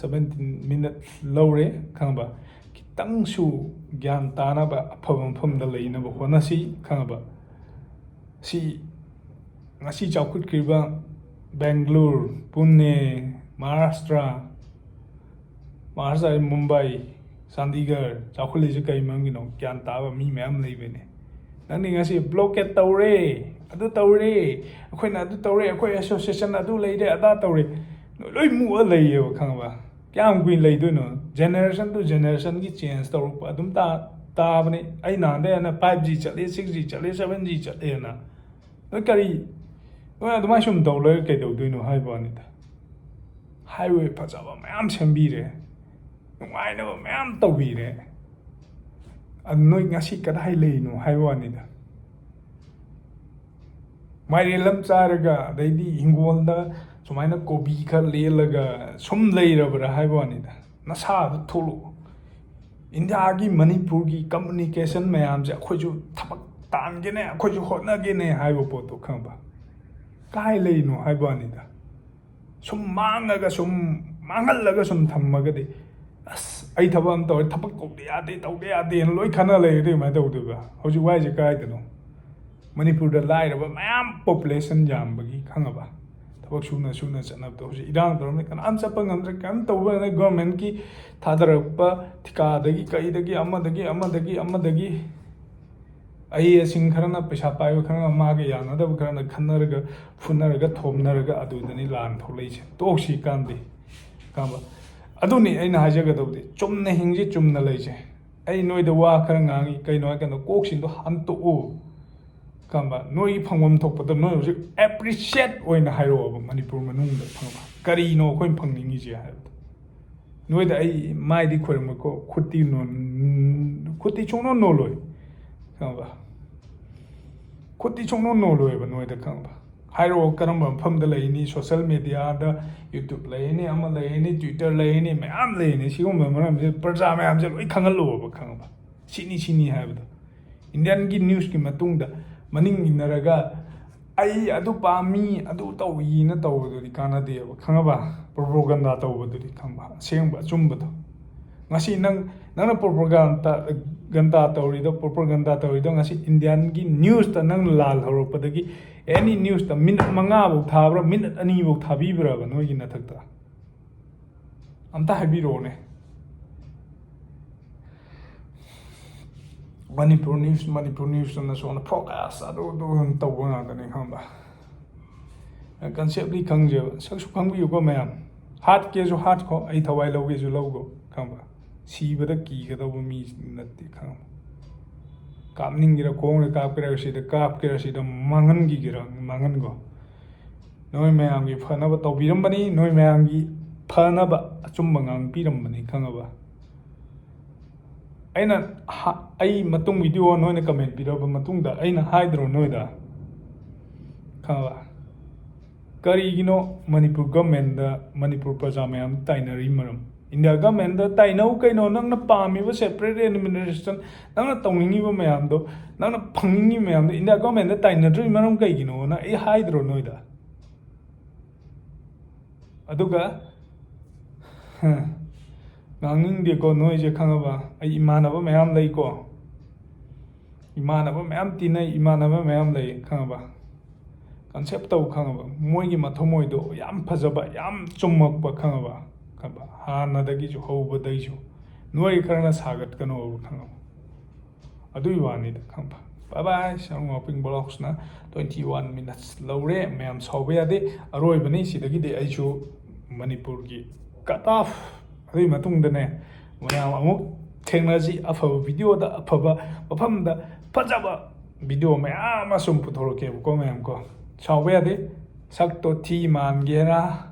Seventeen minutes ꯂꯧꯔꯦ, ꯈꯪꯉꯕ? ꯈꯤꯇꯪꯁꯨ ꯒ꯭ꯌꯥꯟ ꯇꯥꯅꯕ ꯑꯐꯕ ꯃꯐꯝꯗ ꯂꯩꯅꯕ ꯍꯣꯠꯅꯁꯤ, ꯈꯪꯉꯕ? ꯁꯤ ꯉꯁꯤ ꯆꯥꯎꯈꯠꯈ꯭ꯔꯤꯕ ꯕꯦꯡꯒ꯭ꯂꯣꯔ, ꯄꯨꯅꯦ, ꯃꯍꯥꯔꯥꯁꯇ꯭ꯔ, ꯃꯍꯥꯔꯥꯁꯇ꯭ꯔ ꯃꯨꯝꯕꯥꯏ, ꯆꯥꯟꯗꯤꯒꯔ ꯆꯥꯎꯈꯠꯂꯤꯁꯦ ꯀꯔꯤ ꯃꯔꯝꯒꯤꯅꯣ? ꯒ꯭ꯌꯥꯟ ꯇꯥꯕ ꯃꯤ ꯃꯌꯥꯝ ꯂꯩꯕꯅꯦ꯫ ꯅꯪꯗꯤ ꯉꯁꯤ blockade ꯇꯧꯔꯦ, ꯑꯗꯨ ꯇꯧꯔꯦ, ꯑꯩꯈꯣꯏꯅ ꯑꯗꯨ ꯇꯧꯔꯦ, ꯑꯩꯈꯣꯏ association ꯑꯗꯨ ꯂꯩꯔꯦ, ꯑꯗꯥ ꯇꯧꯔꯦ, ꯅꯣꯏ ꯂꯣꯏ ꯃꯨꯛꯑ ꯂꯩꯌꯦꯕ, ꯈꯪꯉꯕ? ꯀꯌꯥꯝ ꯀꯨꯏꯅ ꯂꯩꯗꯣꯏꯅꯣ? Generation to generationꯒꯤ change ꯇꯧꯔꯛꯄ ꯑꯗꯨꯝ ꯇꯥ-, ꯇꯥꯕꯅꯦ꯫ ꯑꯩ ꯅꯍꯥꯟꯗꯩ ꯍꯥꯏꯅ five G ꯆꯠꯂꯦ, six G ꯆꯠꯂꯦ, seven G ꯆꯠꯂꯦꯅ꯫ ꯅꯣꯏ ꯀꯔꯤ, ꯅꯣꯏ ꯑꯗꯨꯃꯥꯏꯅ ꯁꯨꯝ ꯇꯧ ꯂꯩꯔ ꯀꯩꯗꯧꯗꯣꯏꯅꯣ ꯍꯥꯏꯕ ꯋꯥꯅꯤꯗ꯫ Highway ꯐꯖꯕ ꯃꯌꯥꯝ ꯁꯦꯝꯕꯤꯔꯦ, ꯅꯨꯡꯉꯥꯏꯅꯕ ꯃꯌꯥꯝ ꯇꯧꯕꯤꯔꯦ, ꯑꯗꯨ ꯅꯣꯏ ꯉꯁꯤ ꯀꯗꯥꯏ ꯂꯩꯔꯤꯅꯣ ꯍꯥꯏꯕ ꯋꯥꯅꯤꯗ꯫ ꯃꯥꯏꯔꯦꯜ ꯑꯃ ꯆꯥꯔꯒ, ꯑꯗꯩꯗꯤ ꯍꯤꯡꯒꯣꯜꯗ ꯁꯨꯃꯥꯏꯅ ꯀꯣꯕꯤ ꯈꯔ ꯂꯦꯜꯂꯒ ꯁꯨꯝ ꯂꯩꯔꯕ꯭ꯔꯥ ꯍꯥꯏꯕ ꯋꯥꯅꯤꯗ꯫ ꯅꯁꯥꯗꯨ ꯊꯣꯛꯂꯛꯑꯣ꯫ ꯏꯟꯗꯤꯌꯥꯒꯤ, ꯃꯅꯤꯄꯨꯔꯒꯤ communication ꯃꯌꯥꯝꯁꯦ ꯑꯩꯈꯣꯏꯁꯨ ꯊꯕꯛ ꯇꯥꯟꯒꯦꯅꯦ, ꯑꯩꯈꯣꯏꯁꯨ ꯍꯣꯠꯅꯒꯦꯅꯦ ꯍꯥꯏꯕ ꯄꯣꯠꯇꯣ, ꯈꯪꯕ? ꯀꯥꯏ ꯂꯩꯔꯤꯅꯣ ꯍꯥꯏꯕ ꯋꯥꯅꯤꯗ꯫ ꯁꯨꯝ ꯃꯥꯡꯉꯒ, ꯁꯨꯝ ꯃꯥꯡꯍꯜꯂꯒ ꯁꯨꯝ ꯊꯝꯃꯒꯗꯤ, "ꯑꯁ, ꯑꯩ ꯊꯕꯛ ꯑꯃ ꯇꯧꯔꯦ, ꯊꯕꯛ ꯇꯧꯗ ꯌꯥꯗꯦ, ꯇꯧꯗ ꯌꯥꯗꯦꯅ ꯂꯣꯏ ꯈꯟꯅ ꯂꯩꯔꯗꯤ ꯀꯃꯥꯏꯅ ꯇꯧꯗꯣꯏꯕ?" ꯍꯧꯖꯤꯛ ꯋꯥꯏꯁꯦ ꯀꯥꯏꯗꯅꯣ? ꯃꯅꯤꯄꯨꯔꯗ ꯂꯥꯏꯔꯕ ꯃꯌꯥꯝ population ꯌꯥꯝꯕꯒꯤ, ꯈꯪꯉꯕ? ꯊꯕꯛ ꯁꯨꯅ ꯁꯨꯅ ꯆꯠꯅꯕꯗꯣ ꯍꯧꯖꯤꯛ ꯏꯔꯥꯡ ꯇꯧꯔꯝꯅꯤ, ꯀꯅꯥꯝ ꯆꯠꯄ ꯉꯝꯗ꯭ꯔꯦ, ꯀꯔꯤꯝ ꯇꯧꯕ ꯉꯝꯗ꯭ꯔꯦ꯫ Governmentꯀꯤ ꯊꯥꯗꯔꯛꯄ ꯊꯤꯀꯥꯗꯒꯤ, ꯀꯩꯗꯒꯤ, ꯑꯃꯗꯒꯤ, ꯑꯃꯗꯒꯤ, ꯑꯃꯗꯒꯤ, ꯑꯏ ꯑꯁꯤꯡ ꯈꯔꯅ ꯄꯩꯁꯥ ꯄꯥꯏꯕ ꯈꯔꯅ, ꯃꯥꯒ ꯌꯥꯅꯗꯕ ꯈꯔꯅ ꯈꯟꯅꯔꯒ, ꯐꯨꯅꯔꯒ, ꯊꯣꯝꯅꯔꯒ ꯑꯗꯨꯗꯅꯤ ꯂꯥꯟ ꯊꯣꯛꯂꯛꯏꯁꯦ꯫ ꯇꯣꯛꯁꯤ ꯀꯥꯟꯗꯦ, ꯈꯪꯉꯕ? ꯑꯗꯨꯅꯤ ꯑꯩꯅ ꯍꯥꯏꯖꯒꯗꯧꯕꯗꯤ, ꯆꯨꯝꯅ ꯍꯤꯡꯁꯤ, ꯆꯨꯝꯅ ꯂꯩꯁꯦ꯫ ꯑꯩ ꯅꯣꯏꯗ ꯋꯥ ꯈꯔ ꯉꯥꯡꯉꯤ, ꯀꯩꯅꯣ ꯍꯥꯏ ꯀꯥꯟꯗ ꯀꯣꯛꯁꯤꯡꯗꯣ ꯍꯟꯇꯣꯛꯎ, ꯈꯪꯉꯕ? ꯅꯣꯏꯒꯤ ꯐꯪꯐꯝ ꯊꯣꯛꯄꯗꯣ ꯅꯣꯏ ꯍꯧꯖꯤꯛ appreciate ꯑꯣꯏꯅ ꯍꯥꯏꯔꯛꯑꯣꯕ, ꯃꯅꯤꯄꯨꯔ ꯃꯅꯨꯡꯗ, ꯈꯪꯉꯕ? ꯀꯔꯤꯅꯣ ꯑꯩꯈꯣꯏꯅ ꯐꯪꯅꯤꯡꯉꯤꯁꯦ ꯍꯥꯏꯕꯗꯣ꯫ ꯅꯣꯏꯗ ꯑꯩ ꯃꯥꯏꯗꯤ ꯈꯣꯏꯔꯝꯃꯣꯏꯀꯣ, ꯈꯨꯠꯇꯤ ꯅꯣꯟ-, ꯈꯨꯠꯇꯤ ꯁꯨꯡꯅꯣꯟ ꯅꯣꯜꯂꯣꯏ, ꯈꯪꯉꯕ? ꯈꯨꯠꯇꯤ ꯁꯨꯡꯅꯣꯟ ꯅꯣꯜꯂꯣꯏꯕ ꯅꯣꯏꯗ, ꯈꯪꯉꯕ? ꯍꯥꯏꯔꯛꯑꯣ, ꯀꯔꯝꯕ ꯃꯐꯝꯗ ꯂꯩꯅꯤ? Social mediaꯗ, YouTube ꯂꯩꯅꯤ, ꯑꯃ ꯂꯩꯅꯤ, Twitter ꯂꯩꯅꯤ, ꯃꯌꯥꯝ ꯂꯩꯅꯤ꯫ ꯁꯤꯒꯨꯝꯕ ꯃꯔꯝꯁꯦ ꯄ꯭ꯔꯖꯥ ꯃꯌꯥꯝꯁꯦ ꯂꯣꯏ ꯈꯪꯍꯜꯂꯛꯑꯣꯕ, ꯈꯪꯉꯕ? ꯁꯤꯅꯤ, ꯁꯤꯅꯤ ꯍꯥꯏꯕꯗꯣ꯫ Indianꯒꯤ newsꯀꯤ ꯃꯇꯨꯡꯗ ꯃꯅꯤꯡ ꯏꯟꯅꯔꯒ ꯑꯩ ꯑꯗꯨ ꯄꯥꯝꯃꯤ, ꯑꯗꯨ ꯇꯧꯏꯅ ꯇꯧꯕꯗꯨꯗꯤ ꯀꯥꯟꯅꯗꯦꯕ, ꯈꯪꯉꯕ? ꯄ꯭ꯔꯣꯄꯣꯒꯟꯗꯥ ꯇꯧꯕꯗꯨꯗꯤ, ꯈꯪꯕ? ꯑꯁꯦꯡꯕ ꯑꯆꯨꯝꯕꯗꯣ꯫ ꯉꯁꯤ ꯅꯪ, ꯅꯪꯅ ꯄ꯭ꯔꯣꯄꯣꯒꯟꯗꯥ, ꯒꯟꯗꯥ ꯇꯧꯔꯤꯗꯣ, ꯄ꯭ꯔꯣꯄꯣꯒꯟꯗꯥ ꯇꯧꯔꯤꯗꯣ ꯉꯁꯤ ꯏꯟꯗꯤꯌꯥꯟꯒꯤ ꯅ꯭ꯌꯨꯁꯇ ꯅꯪ ꯂꯥꯜ ꯍꯧꯔꯛꯄꯗꯒꯤ ꯑꯦꯅꯤ ꯅ꯭ꯌꯨꯁꯇ ꯃꯤꯅꯠ ꯃꯉꯥꯐꯧ ꯊꯥꯕ꯭ꯔꯥ, ꯃꯤꯅꯠ ꯑꯅꯤꯐꯧ ꯊꯥꯕꯤꯕ꯭ꯔꯕ ꯅꯣꯏꯒꯤ ꯅꯊꯛꯇ? ꯑꯝꯇ ꯍꯥꯏꯕꯤꯔꯛꯑꯣꯅꯦ꯫ ꯃꯅꯤꯄꯨꯔ ꯅ꯭ꯌꯨꯁ, ꯃꯅꯤꯄꯨꯔ ꯅ꯭ꯌꯨꯁ ꯑꯅ ꯁꯣꯝꯗ ꯐꯣꯀꯁ ꯑꯗꯨ ꯑꯗꯨ ꯇꯧꯕ ꯉꯥꯛꯇꯅꯦ, ꯈꯪꯕ? ꯀꯟꯁꯦꯞꯂꯤ ꯈꯪꯖꯦꯕ, ꯁꯛꯁꯨ ꯈꯪꯕꯤꯌꯨꯀꯣ ꯃꯌꯥꯝ꯫ ꯍꯥꯠꯀꯦꯁꯨ ꯍꯥꯠꯈꯣ, ꯑꯩ ꯊꯋꯥꯏ ꯂꯧꯒꯦꯁꯨ ꯂꯧꯈꯣ, ꯈꯪꯕ? ꯁꯤꯕꯗ ꯀꯤꯒꯗꯧꯕ ꯃꯤ ꯅꯠꯇꯦ, ꯈꯪꯕ? ꯀꯥꯞꯅꯤꯡꯒꯦꯔꯥ, ꯈꯣꯡꯅ ꯀꯥꯞꯀꯦꯔꯥ, ꯁꯤꯗ ꯀꯥꯞꯀꯦꯔꯥ, ꯁꯤꯗ ꯃꯥꯡꯍꯟꯈꯤꯒꯦꯔꯥ, ꯃꯥꯡꯍꯟꯈꯣ꯫ ꯅꯣꯏ ꯃꯌꯥꯝꯒꯤ ꯐꯅꯕ ꯇꯧꯕꯤꯔꯝꯕꯅꯤ, ꯅꯣꯏ ꯃꯌꯥꯝꯒꯤ ꯐꯅꯕ ꯑꯆꯨꯝꯕ ꯉꯥꯡꯕꯤꯔꯝꯕꯅꯤ, ꯈꯪꯉꯕ? ꯑꯩꯅ ꯍ-, ꯑꯩ ꯃꯇꯨꯡ ꯚꯤꯗꯤꯑꯣ ꯅꯣꯏꯅ ꯀꯃꯦꯟ ꯄꯤꯔꯕ ꯃꯇꯨꯡꯗ ꯑꯩꯅ ꯍꯥꯏꯗ꯭ꯔꯣ ꯅꯣꯏꯗ? ꯈꯪꯉꯕ? ꯀꯔꯤꯒꯤꯅꯣ ꯃꯅꯤꯄꯨꯔ ꯒꯃꯦꯟꯗ ꯃꯅꯤꯄꯨꯔ ꯄ꯭ꯔꯖꯥ ꯃꯌꯥꯝ ꯇꯥꯏꯅꯔꯤ ꯃꯔꯝ? ꯏꯟꯗꯤꯌꯥ ꯒꯃꯦꯟꯗ ꯇꯥꯏꯅꯧ ꯀꯩꯅꯣ, ꯅꯪꯅ ꯄꯥꯝꯃꯤꯕ ꯁꯦꯄꯔꯦꯠ ꯑꯦꯗꯃꯤꯅꯤꯁꯇ꯭ꯔꯦꯁꯟ, ꯅꯪꯅ ꯇꯧꯅꯤꯡꯉꯤꯕ ꯃꯌꯥꯝꯗꯣ, ꯅꯪꯅ ꯐꯪꯅꯤꯡꯉꯤꯕ ꯃꯌꯥꯝꯗꯣ ꯏꯟꯗꯤꯌꯥ ꯒꯃꯦꯟꯗ ꯇꯥꯏꯅꯗ꯭ꯔꯤ ꯃꯔꯝ ꯀꯩꯒꯤꯅꯣꯅ ꯑꯩ ꯍꯥꯏꯗ꯭ꯔꯣ ꯅꯣꯏꯗ? ꯑꯗꯨꯒ, ꯍ, ꯉꯥꯡꯅꯤꯡꯗꯦꯀꯣ ꯅꯣꯏꯁꯦ, ꯈꯪꯉꯕ? ꯑꯩ ꯏꯃꯥꯟꯅꯕ ꯃꯌꯥꯝ ꯂꯩꯀꯣ, ꯏꯃꯥꯟꯅꯕ ꯃꯌꯥꯝ ꯇꯤꯟꯅꯩ, ꯏꯃꯥꯟꯅꯕ ꯃꯌꯥꯝ ꯂꯩ, ꯈꯪꯉꯕ? ꯀꯟꯁꯦꯞ ꯇꯧ, ꯈꯪꯉꯕ? ꯃꯣꯏꯒꯤ ꯃꯊꯃꯣꯏꯗꯣ ꯌꯥꯝ ꯐꯖꯕ, ꯌꯥꯝ ꯆꯨꯝꯃꯛꯄ, ꯈꯪꯉꯕ? ꯈꯪꯉꯕ? ꯍꯥꯟꯅꯗꯒꯤꯁꯨ, ꯍꯧꯕꯗꯒꯤꯁꯨ ꯅꯣꯏ ꯈꯔꯅ ꯁꯥꯒꯠꯀꯅꯣꯕ, ꯈꯪꯉꯕ? ꯑꯗꯨꯒꯤ ꯋꯥꯅꯤꯗ, ꯈꯪꯕ? Bye bye, ꯁꯪ ꯋꯥꯄꯤꯡ ꯕ꯭ꯂꯣꯛꯁꯅ twenty one minutes ꯂꯧꯔꯦ꯫ ꯃꯌꯥꯝ ꯁꯥꯎꯕ ꯌꯥꯗꯦ, ꯑꯔꯣꯏꯕꯅꯤ꯫ ꯁꯤꯗꯒꯤꯗꯤ ꯑꯩꯁꯨ ꯃꯅꯤꯄꯨꯔꯒꯤ cut off, ꯑꯗꯨꯒꯤ ꯃꯇꯨꯡꯗꯅꯦ ꯃꯌꯥꯝ ꯑꯃꯨꯛ ꯊꯦꯡꯅꯁꯤ꯫ ꯑꯐꯕ ꯚꯤꯗꯤꯑꯣꯗ, ꯑꯐꯕ ꯃꯐꯝꯗ, ꯐꯖꯕ ꯚꯤꯗꯤꯑꯣ ꯃꯌꯥꯝ ꯑꯃ ꯁꯨꯝ ꯄꯨꯊꯣꯔꯛꯀꯦꯕꯀꯣ, ꯃꯌꯥꯝ ꯀꯣ꯫ ꯁꯥꯎꯕ ꯌꯥꯗꯦ꯫ ꯁꯛꯇꯣ ꯊꯤ ꯃꯥꯟꯒꯦꯔꯥ,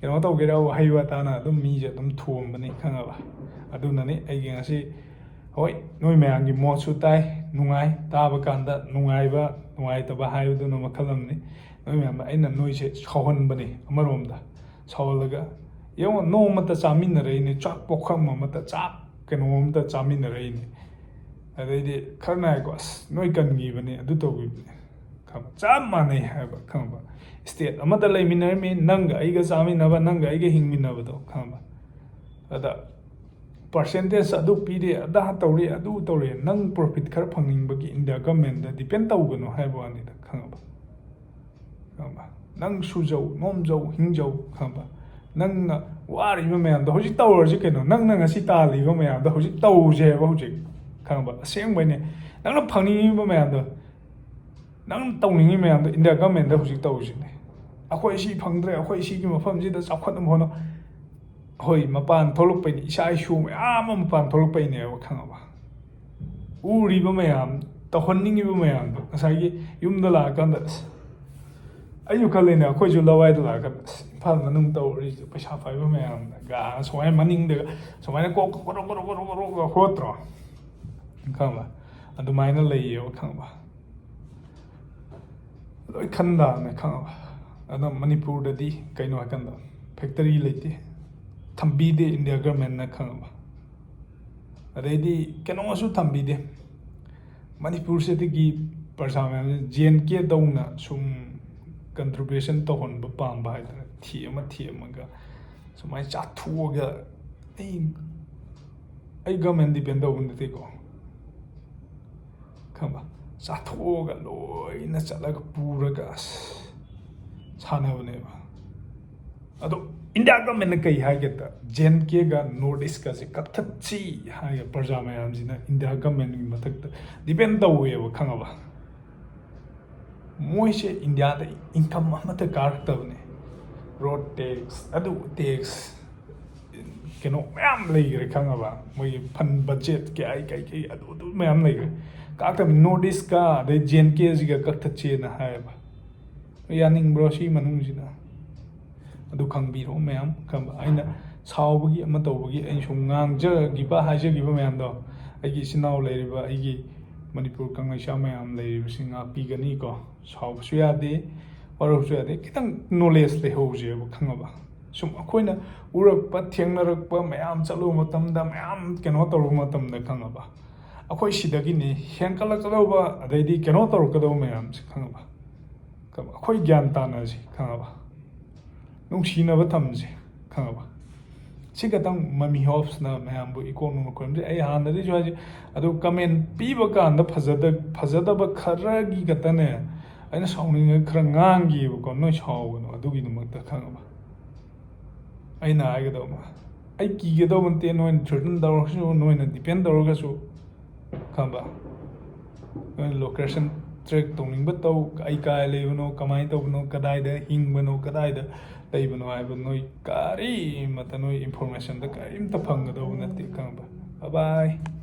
ꯀꯩꯅꯣ ꯇꯧꯒꯦꯔꯥ, ꯋꯥꯍꯩ ꯋꯥꯇꯥꯅ ꯑꯗꯨꯝ ꯃꯤꯁꯦ ꯑꯗꯨꯝ ꯊꯣꯝꯕꯅꯤ, ꯈꯪꯉꯕ? ꯑꯗꯨꯅꯅꯤ ꯑꯩꯒꯤ ꯉꯁꯤ, ꯍꯣꯏ, ꯅꯣꯏ ꯃꯌꯥꯝꯒꯤ ꯃꯣꯠꯁꯨ ꯇꯥꯏ, ꯅꯨꯡꯉꯥꯏ, ꯇꯥꯕ ꯀꯥꯟꯗ ꯅꯨꯡꯉꯥꯏꯕ, ꯅꯨꯡꯉꯥꯏꯇꯕ ꯍꯥꯏꯕꯗꯨꯅ ꯃꯈꯜ ꯑꯃꯅꯤ꯫ ꯅꯣꯏ ꯃꯌꯥꯝ, ꯑꯩꯅ ꯅꯣꯏꯁꯦ ꯁꯥꯎꯍꯟꯕꯅꯤ ꯑꯃꯔꯣꯝꯗ꯫ ꯁꯥꯎꯍꯜꯂꯒ, ꯌꯦꯡꯉꯣ, ꯅꯣꯡꯃꯇ ꯆꯥꯃꯤꯟꯅꯔꯛꯏꯅꯦ, ꯆꯥꯛ ꯄꯣꯛꯈꯝ ꯑꯃꯇ, ꯆꯥꯛ ꯀꯩꯅꯣ ꯑꯃꯇ ꯆꯥꯃꯤꯟꯅꯔꯛꯏꯅꯦ꯫ ꯑꯗꯩꯗꯤ ꯈꯔ ꯉꯥꯏꯀꯣ, ꯑꯁ, ꯅꯣꯏ ꯀꯟꯈꯤꯕꯅꯦ, ꯑꯗꯨ ꯇꯧꯈꯤꯕꯅꯦ꯫ ꯈꯪꯉꯕ? ꯆꯞ ꯃꯥꯟꯅꯩ ꯍꯥꯏꯕ, ꯈꯪꯉꯕ? State ꯑꯃꯗ ꯂꯩꯃꯤꯟꯅꯔꯝꯃꯤ, ꯅꯪꯒ ꯑꯩꯒ ꯆꯥꯃꯤꯟꯅꯕ, ꯅꯪꯒ ꯑꯩꯒ ꯍꯤꯡꯃꯤꯟꯅꯕꯗꯣ, ꯈꯪꯉꯕ? ꯑꯗ percentage ꯑꯗꯨ ꯄꯤꯔꯦ, ꯑꯗꯥ ꯇꯧꯔꯦ, ꯑꯗꯨ ꯇꯧꯔꯦ, ꯅꯪ profit ꯈꯔ ꯐꯪꯅꯤꯡꯕꯒꯤ India governmentꯗ depend ꯇꯧꯒꯅꯨ ꯍꯥꯏꯕ ꯋꯥꯅꯤꯗ, ꯈꯪꯉꯕ? ꯈꯪꯉꯕ? ꯅꯪ ꯁꯨꯖꯧ, ꯅꯣꯝꯖꯧ, ꯍꯤꯡꯖꯧ, ꯈꯪꯉꯕ? ꯅꯪꯅ ꯋꯥꯔꯤꯕ ꯃꯌꯥꯝꯗꯣ ꯍꯧꯖꯤꯛ ꯇꯧꯔꯁꯤ ꯀꯩꯅꯣ, ꯅꯪꯅ ꯉꯁꯤ ꯇꯥꯜꯂꯤꯕ ꯃꯌꯥꯝꯗꯣ ꯍꯧꯖꯤꯛ ꯇꯧꯁꯦꯕ, ꯍꯧꯖꯤꯛ, ꯈꯪꯉꯕ? ꯑꯁꯦꯡꯕꯩꯅꯦ, ꯅꯪꯅ ꯐꯪꯅꯤꯡꯉꯤꯕ ꯃꯌꯥꯝꯗꯣ, ꯅꯪꯅ ꯇꯧꯅꯤꯡꯉꯤ ꯃꯌꯥꯝꯗꯣ India governmentꯗ ꯍꯧꯖꯤꯛ ꯇꯧꯁꯤꯅꯦ꯫ ꯑꯩꯈꯣꯏ ꯁꯤ ꯐꯪꯗ꯭ꯔꯦ, ꯑꯩꯈꯣꯏ ꯁꯤꯒꯤ ꯃꯐꯝꯁꯤꯗ ꯆꯥꯎꯈꯠꯅꯕ ꯍꯣꯠꯅꯧ꯫ ꯍꯣꯏ, ꯃꯄꯥꯟ ꯊꯣꯛꯂꯛꯄꯩꯅꯤ, ꯏꯆꯥ ꯏꯁꯨ ꯃꯌꯥꯝ ꯑꯃ ꯃꯄꯥꯟ ꯊꯣꯛꯂꯛꯄꯩꯅꯦꯕ, ꯈꯪꯉꯕ? ꯎꯔꯤꯕ ꯃꯌꯥꯝ, ꯇꯧꯍꯟꯅꯤꯡꯉꯤꯕ ꯃꯌꯥꯝꯗꯣ ꯉꯁꯥꯏꯒꯤ ꯌꯨꯝꯗ ꯂꯥꯛꯑꯀꯥꯟꯗ, ꯑꯁ, ꯑꯩꯁꯨ ꯈꯜꯂꯤꯅꯦ, ꯑꯩꯈꯣꯏꯁꯨ ꯂꯋꯥꯏꯗ ꯂꯥꯛꯑꯀꯥꯟꯗ, ꯑꯁ, ꯏꯝꯐꯥꯜ ꯃꯅꯨꯡ ꯇꯧꯔꯤꯁꯦ ꯄꯩꯁꯥ ꯄꯥꯏꯕ ꯃꯌꯥꯝꯅ ꯒꯥ ꯁꯨꯃꯥꯏꯅ ꯃꯅꯤꯡꯗꯒ ꯁꯨꯃꯥꯏꯅ ꯀꯣꯛ ꯀꯣꯔꯣ ꯀꯣꯔꯣ ꯀꯣꯔꯣ ꯀꯣꯔꯣ ꯀꯣꯔꯣ ꯍꯣꯠꯇ꯭ꯔꯣ, ꯈꯪꯉꯕ? ꯑꯗꯨꯃꯥꯏꯅ ꯂꯩꯌꯦꯕ, ꯈꯪꯉꯕ? ꯂꯣꯏ ꯈꯟ ꯇꯥꯕꯅꯦ, ꯈꯪꯉꯕ? ꯑꯗꯣ ꯃꯅꯤꯄꯨꯔꯗꯗꯤ ꯀꯩꯅꯣ ꯍꯥꯏꯀꯥꯟꯗ factory ꯂꯩꯇꯦ, ꯊꯝꯕꯤꯗꯦ India governmentꯅ, ꯈꯪꯉꯕ? ꯑꯗꯩꯗꯤ ꯀꯩꯅꯣꯁꯨ ꯊꯝꯕꯤꯗꯦ꯫ ꯃꯅꯤꯄꯨꯔꯁꯤꯗꯒꯤ ꯄ꯭ꯔꯖꯥ ꯃꯌꯥꯝꯁꯤ J and K ꯗꯧꯅ ꯁꯨꯝ contribution ꯇꯧꯍꯟꯕ ꯄꯥꯝꯕ ꯍꯥꯏꯇꯥꯔꯦ, ꯊꯦꯝꯃ ꯊꯦꯝꯃꯒ ꯁꯨꯃꯥꯏꯅ ꯆꯥꯊꯣꯛꯑꯒ, ꯑꯩ, ꯑꯩ government depend ꯇꯧꯕ ꯅꯠꯇꯦꯀꯣ, ꯈꯪꯕ? ꯆꯥꯊꯣꯛꯑꯒ ꯂꯣꯏꯅ ꯆꯠꯂꯒ ꯄꯨꯔꯒ, ꯑꯁ, ꯁꯥꯟꯅꯕꯅꯦꯕ꯫ ꯑꯗꯣ India governmentꯅ ꯀꯩ ꯍꯥꯏꯒꯦꯗ, J and Kꯒ North Eastꯀꯁꯦ ꯀꯛꯊꯠꯁꯤ ꯍꯥꯏꯔꯒ ꯄ꯭ꯔꯖꯥ ꯃꯌꯥꯝꯁꯤꯅ India governmentꯀꯤ ꯃꯊꯛꯇ depend ꯇꯧꯋꯦꯕ, ꯈꯪꯉꯕ? ꯃꯣꯏꯁꯦ Indiaꯗ income ꯑꯃꯠꯇ ꯀꯥꯔꯛꯇꯕꯅꯦ꯫ Road tax, ꯑꯗꯨ tax, ꯀꯩꯅꯣ ꯃꯌꯥꯝ ꯂꯩꯈ꯭ꯔꯦ, ꯈꯪꯉꯕ? ꯃꯣꯏꯒꯤ fund budget ꯀꯩ ꯀꯩ ꯀꯩ ꯑꯗꯨ ꯑꯗꯨ ꯃꯌꯥꯝ ꯂꯩꯈ꯭ꯔꯦ꯫ ꯀꯥꯔꯛꯇꯕꯅꯤ꯫ North Eastꯀ ꯑꯗꯩ J and Kꯁꯤꯒ ꯀꯛꯊꯠꯁꯦꯅ ꯍꯥꯏꯌꯦꯕ꯫ ꯌꯥꯅꯤꯡꯕ꯭ꯔꯣ ꯁꯤ ꯃꯅꯨꯡꯁꯤꯗ? ꯑꯗꯨ ꯈꯪꯕꯤꯔꯣ ꯃꯌꯥꯝ, ꯈꯪꯕ? ꯑꯩꯅ ꯁꯥꯎꯕꯒꯤ ꯑꯃ ꯇꯧꯕꯒꯤ ꯑꯩꯅ ꯁꯨꯝ ꯉꯥꯡꯖꯈꯤꯕ, ꯍꯥꯏꯖꯈꯤꯕ ꯃꯌꯥꯝꯗꯣ, ꯑꯩꯒꯤ ꯏꯆꯤꯟ ꯏꯅꯥꯎ ꯂꯩꯔꯤꯕ, ꯑꯩꯒꯤ ꯃꯅꯤꯄꯨꯔ ꯀꯪꯂꯩꯆꯥ ꯃꯌꯥꯝ ꯂꯩꯔꯤꯕꯁꯤꯡ ꯉꯥꯛꯄꯤꯒꯅꯤꯀꯣ꯫ ꯁꯥꯎꯕꯁꯨ ꯌꯥꯗꯦ, ꯋꯥꯔꯧꯕꯁꯨ ꯌꯥꯗꯦ, ꯈꯤꯇꯪ knowledge ꯂꯩꯍꯧꯁꯦꯕ, ꯈꯪꯉꯕ? ꯁꯨꯝ ꯑꯩꯈꯣꯏꯅ ꯎꯔꯛꯄ, ꯊꯦꯡꯅꯔꯛꯄ ꯃꯌꯥꯝ, ꯆꯠꯂꯨꯕ ꯃꯇꯝꯗ ꯃꯌꯥꯝ ꯀꯩꯅꯣ ꯇꯧꯔꯨꯕ ꯃꯇꯝꯗ, ꯈꯪꯉꯕ? ꯑꯩꯈꯣꯏ ꯁꯤꯗꯒꯤꯅꯤ ꯍꯦꯟꯀꯠꯂꯛꯀꯗꯧꯕ, ꯑꯗꯩꯗꯤ ꯀꯩꯅꯣ ꯇꯧꯔꯛꯀꯗꯧꯕ ꯃꯌꯥꯝꯁꯦ, ꯈꯪꯉꯕ? ꯑꯩꯈꯣꯏ ꯒ꯭ꯌꯥꯟ ꯇꯥꯅꯁꯤ, ꯈꯪꯉꯕ? ꯅꯨꯡꯁꯤꯅꯕ ꯊꯝꯁꯤ, ꯈꯪꯉꯕ? ꯁꯤ ꯈꯛꯇꯪ ꯃꯃꯤ ꯍꯣꯞꯁꯅ ꯃꯌꯥꯝꯕꯨ ꯏꯀꯣꯛ ꯅꯣꯡꯅ ꯈꯣꯏꯔꯝꯖꯩ꯫ ꯑꯩ ꯍꯥꯟꯅꯗꯒꯤꯁꯨ ꯍꯥꯏꯁꯦ, ꯑꯗꯨ ꯀꯃꯦꯟ ꯄꯤꯕ ꯀꯥꯟꯗ ꯐꯖꯗ-, ꯐꯖꯗꯕ ꯈꯔꯒꯤ ꯈꯛꯇꯅꯦ ꯑꯩꯅ ꯁꯥꯎꯅꯤꯡꯉꯒ ꯈꯔ ꯉꯥꯡꯈꯤꯕꯀꯣ, ꯅꯣꯏ ꯁꯥꯎꯒꯅꯨ ꯑꯗꯨꯒꯤꯗꯃꯛꯇ, ꯈꯪꯉꯕ? ꯑꯩꯅ ꯍꯥꯏꯒꯗꯧꯕ, ꯑꯩ ꯀꯤꯒꯗꯧꯕ ꯅꯠꯇꯦ, ꯅꯣꯏꯅ threaten ꯇꯧꯔꯒꯁꯨ, ꯅꯣꯏꯅ defend ꯇꯧꯔꯒꯁꯨ, ꯈꯪꯕ? ꯅꯣꯏꯅ location track ꯇꯧꯅꯤꯡꯕ ꯇꯧ, ꯑꯩ ꯀꯥꯏ ꯂꯩꯕꯅꯣ, ꯀꯃꯥꯏꯅ ꯇꯧꯕꯅꯣ, ꯀꯗꯥꯏꯗ ꯍꯤꯡꯕꯅꯣ, ꯀꯗꯥꯏꯗ ꯂꯩꯕꯅꯣ ꯍꯥꯏꯕ ꯅꯣꯏ ꯀꯔꯤꯃꯠꯇ, ꯅꯣꯏ informationꯗ ꯀꯔꯤꯝꯇ ꯐꯪꯒꯗꯧꯕ ꯅꯠꯇꯦ, ꯈꯪꯕ? Bye bye.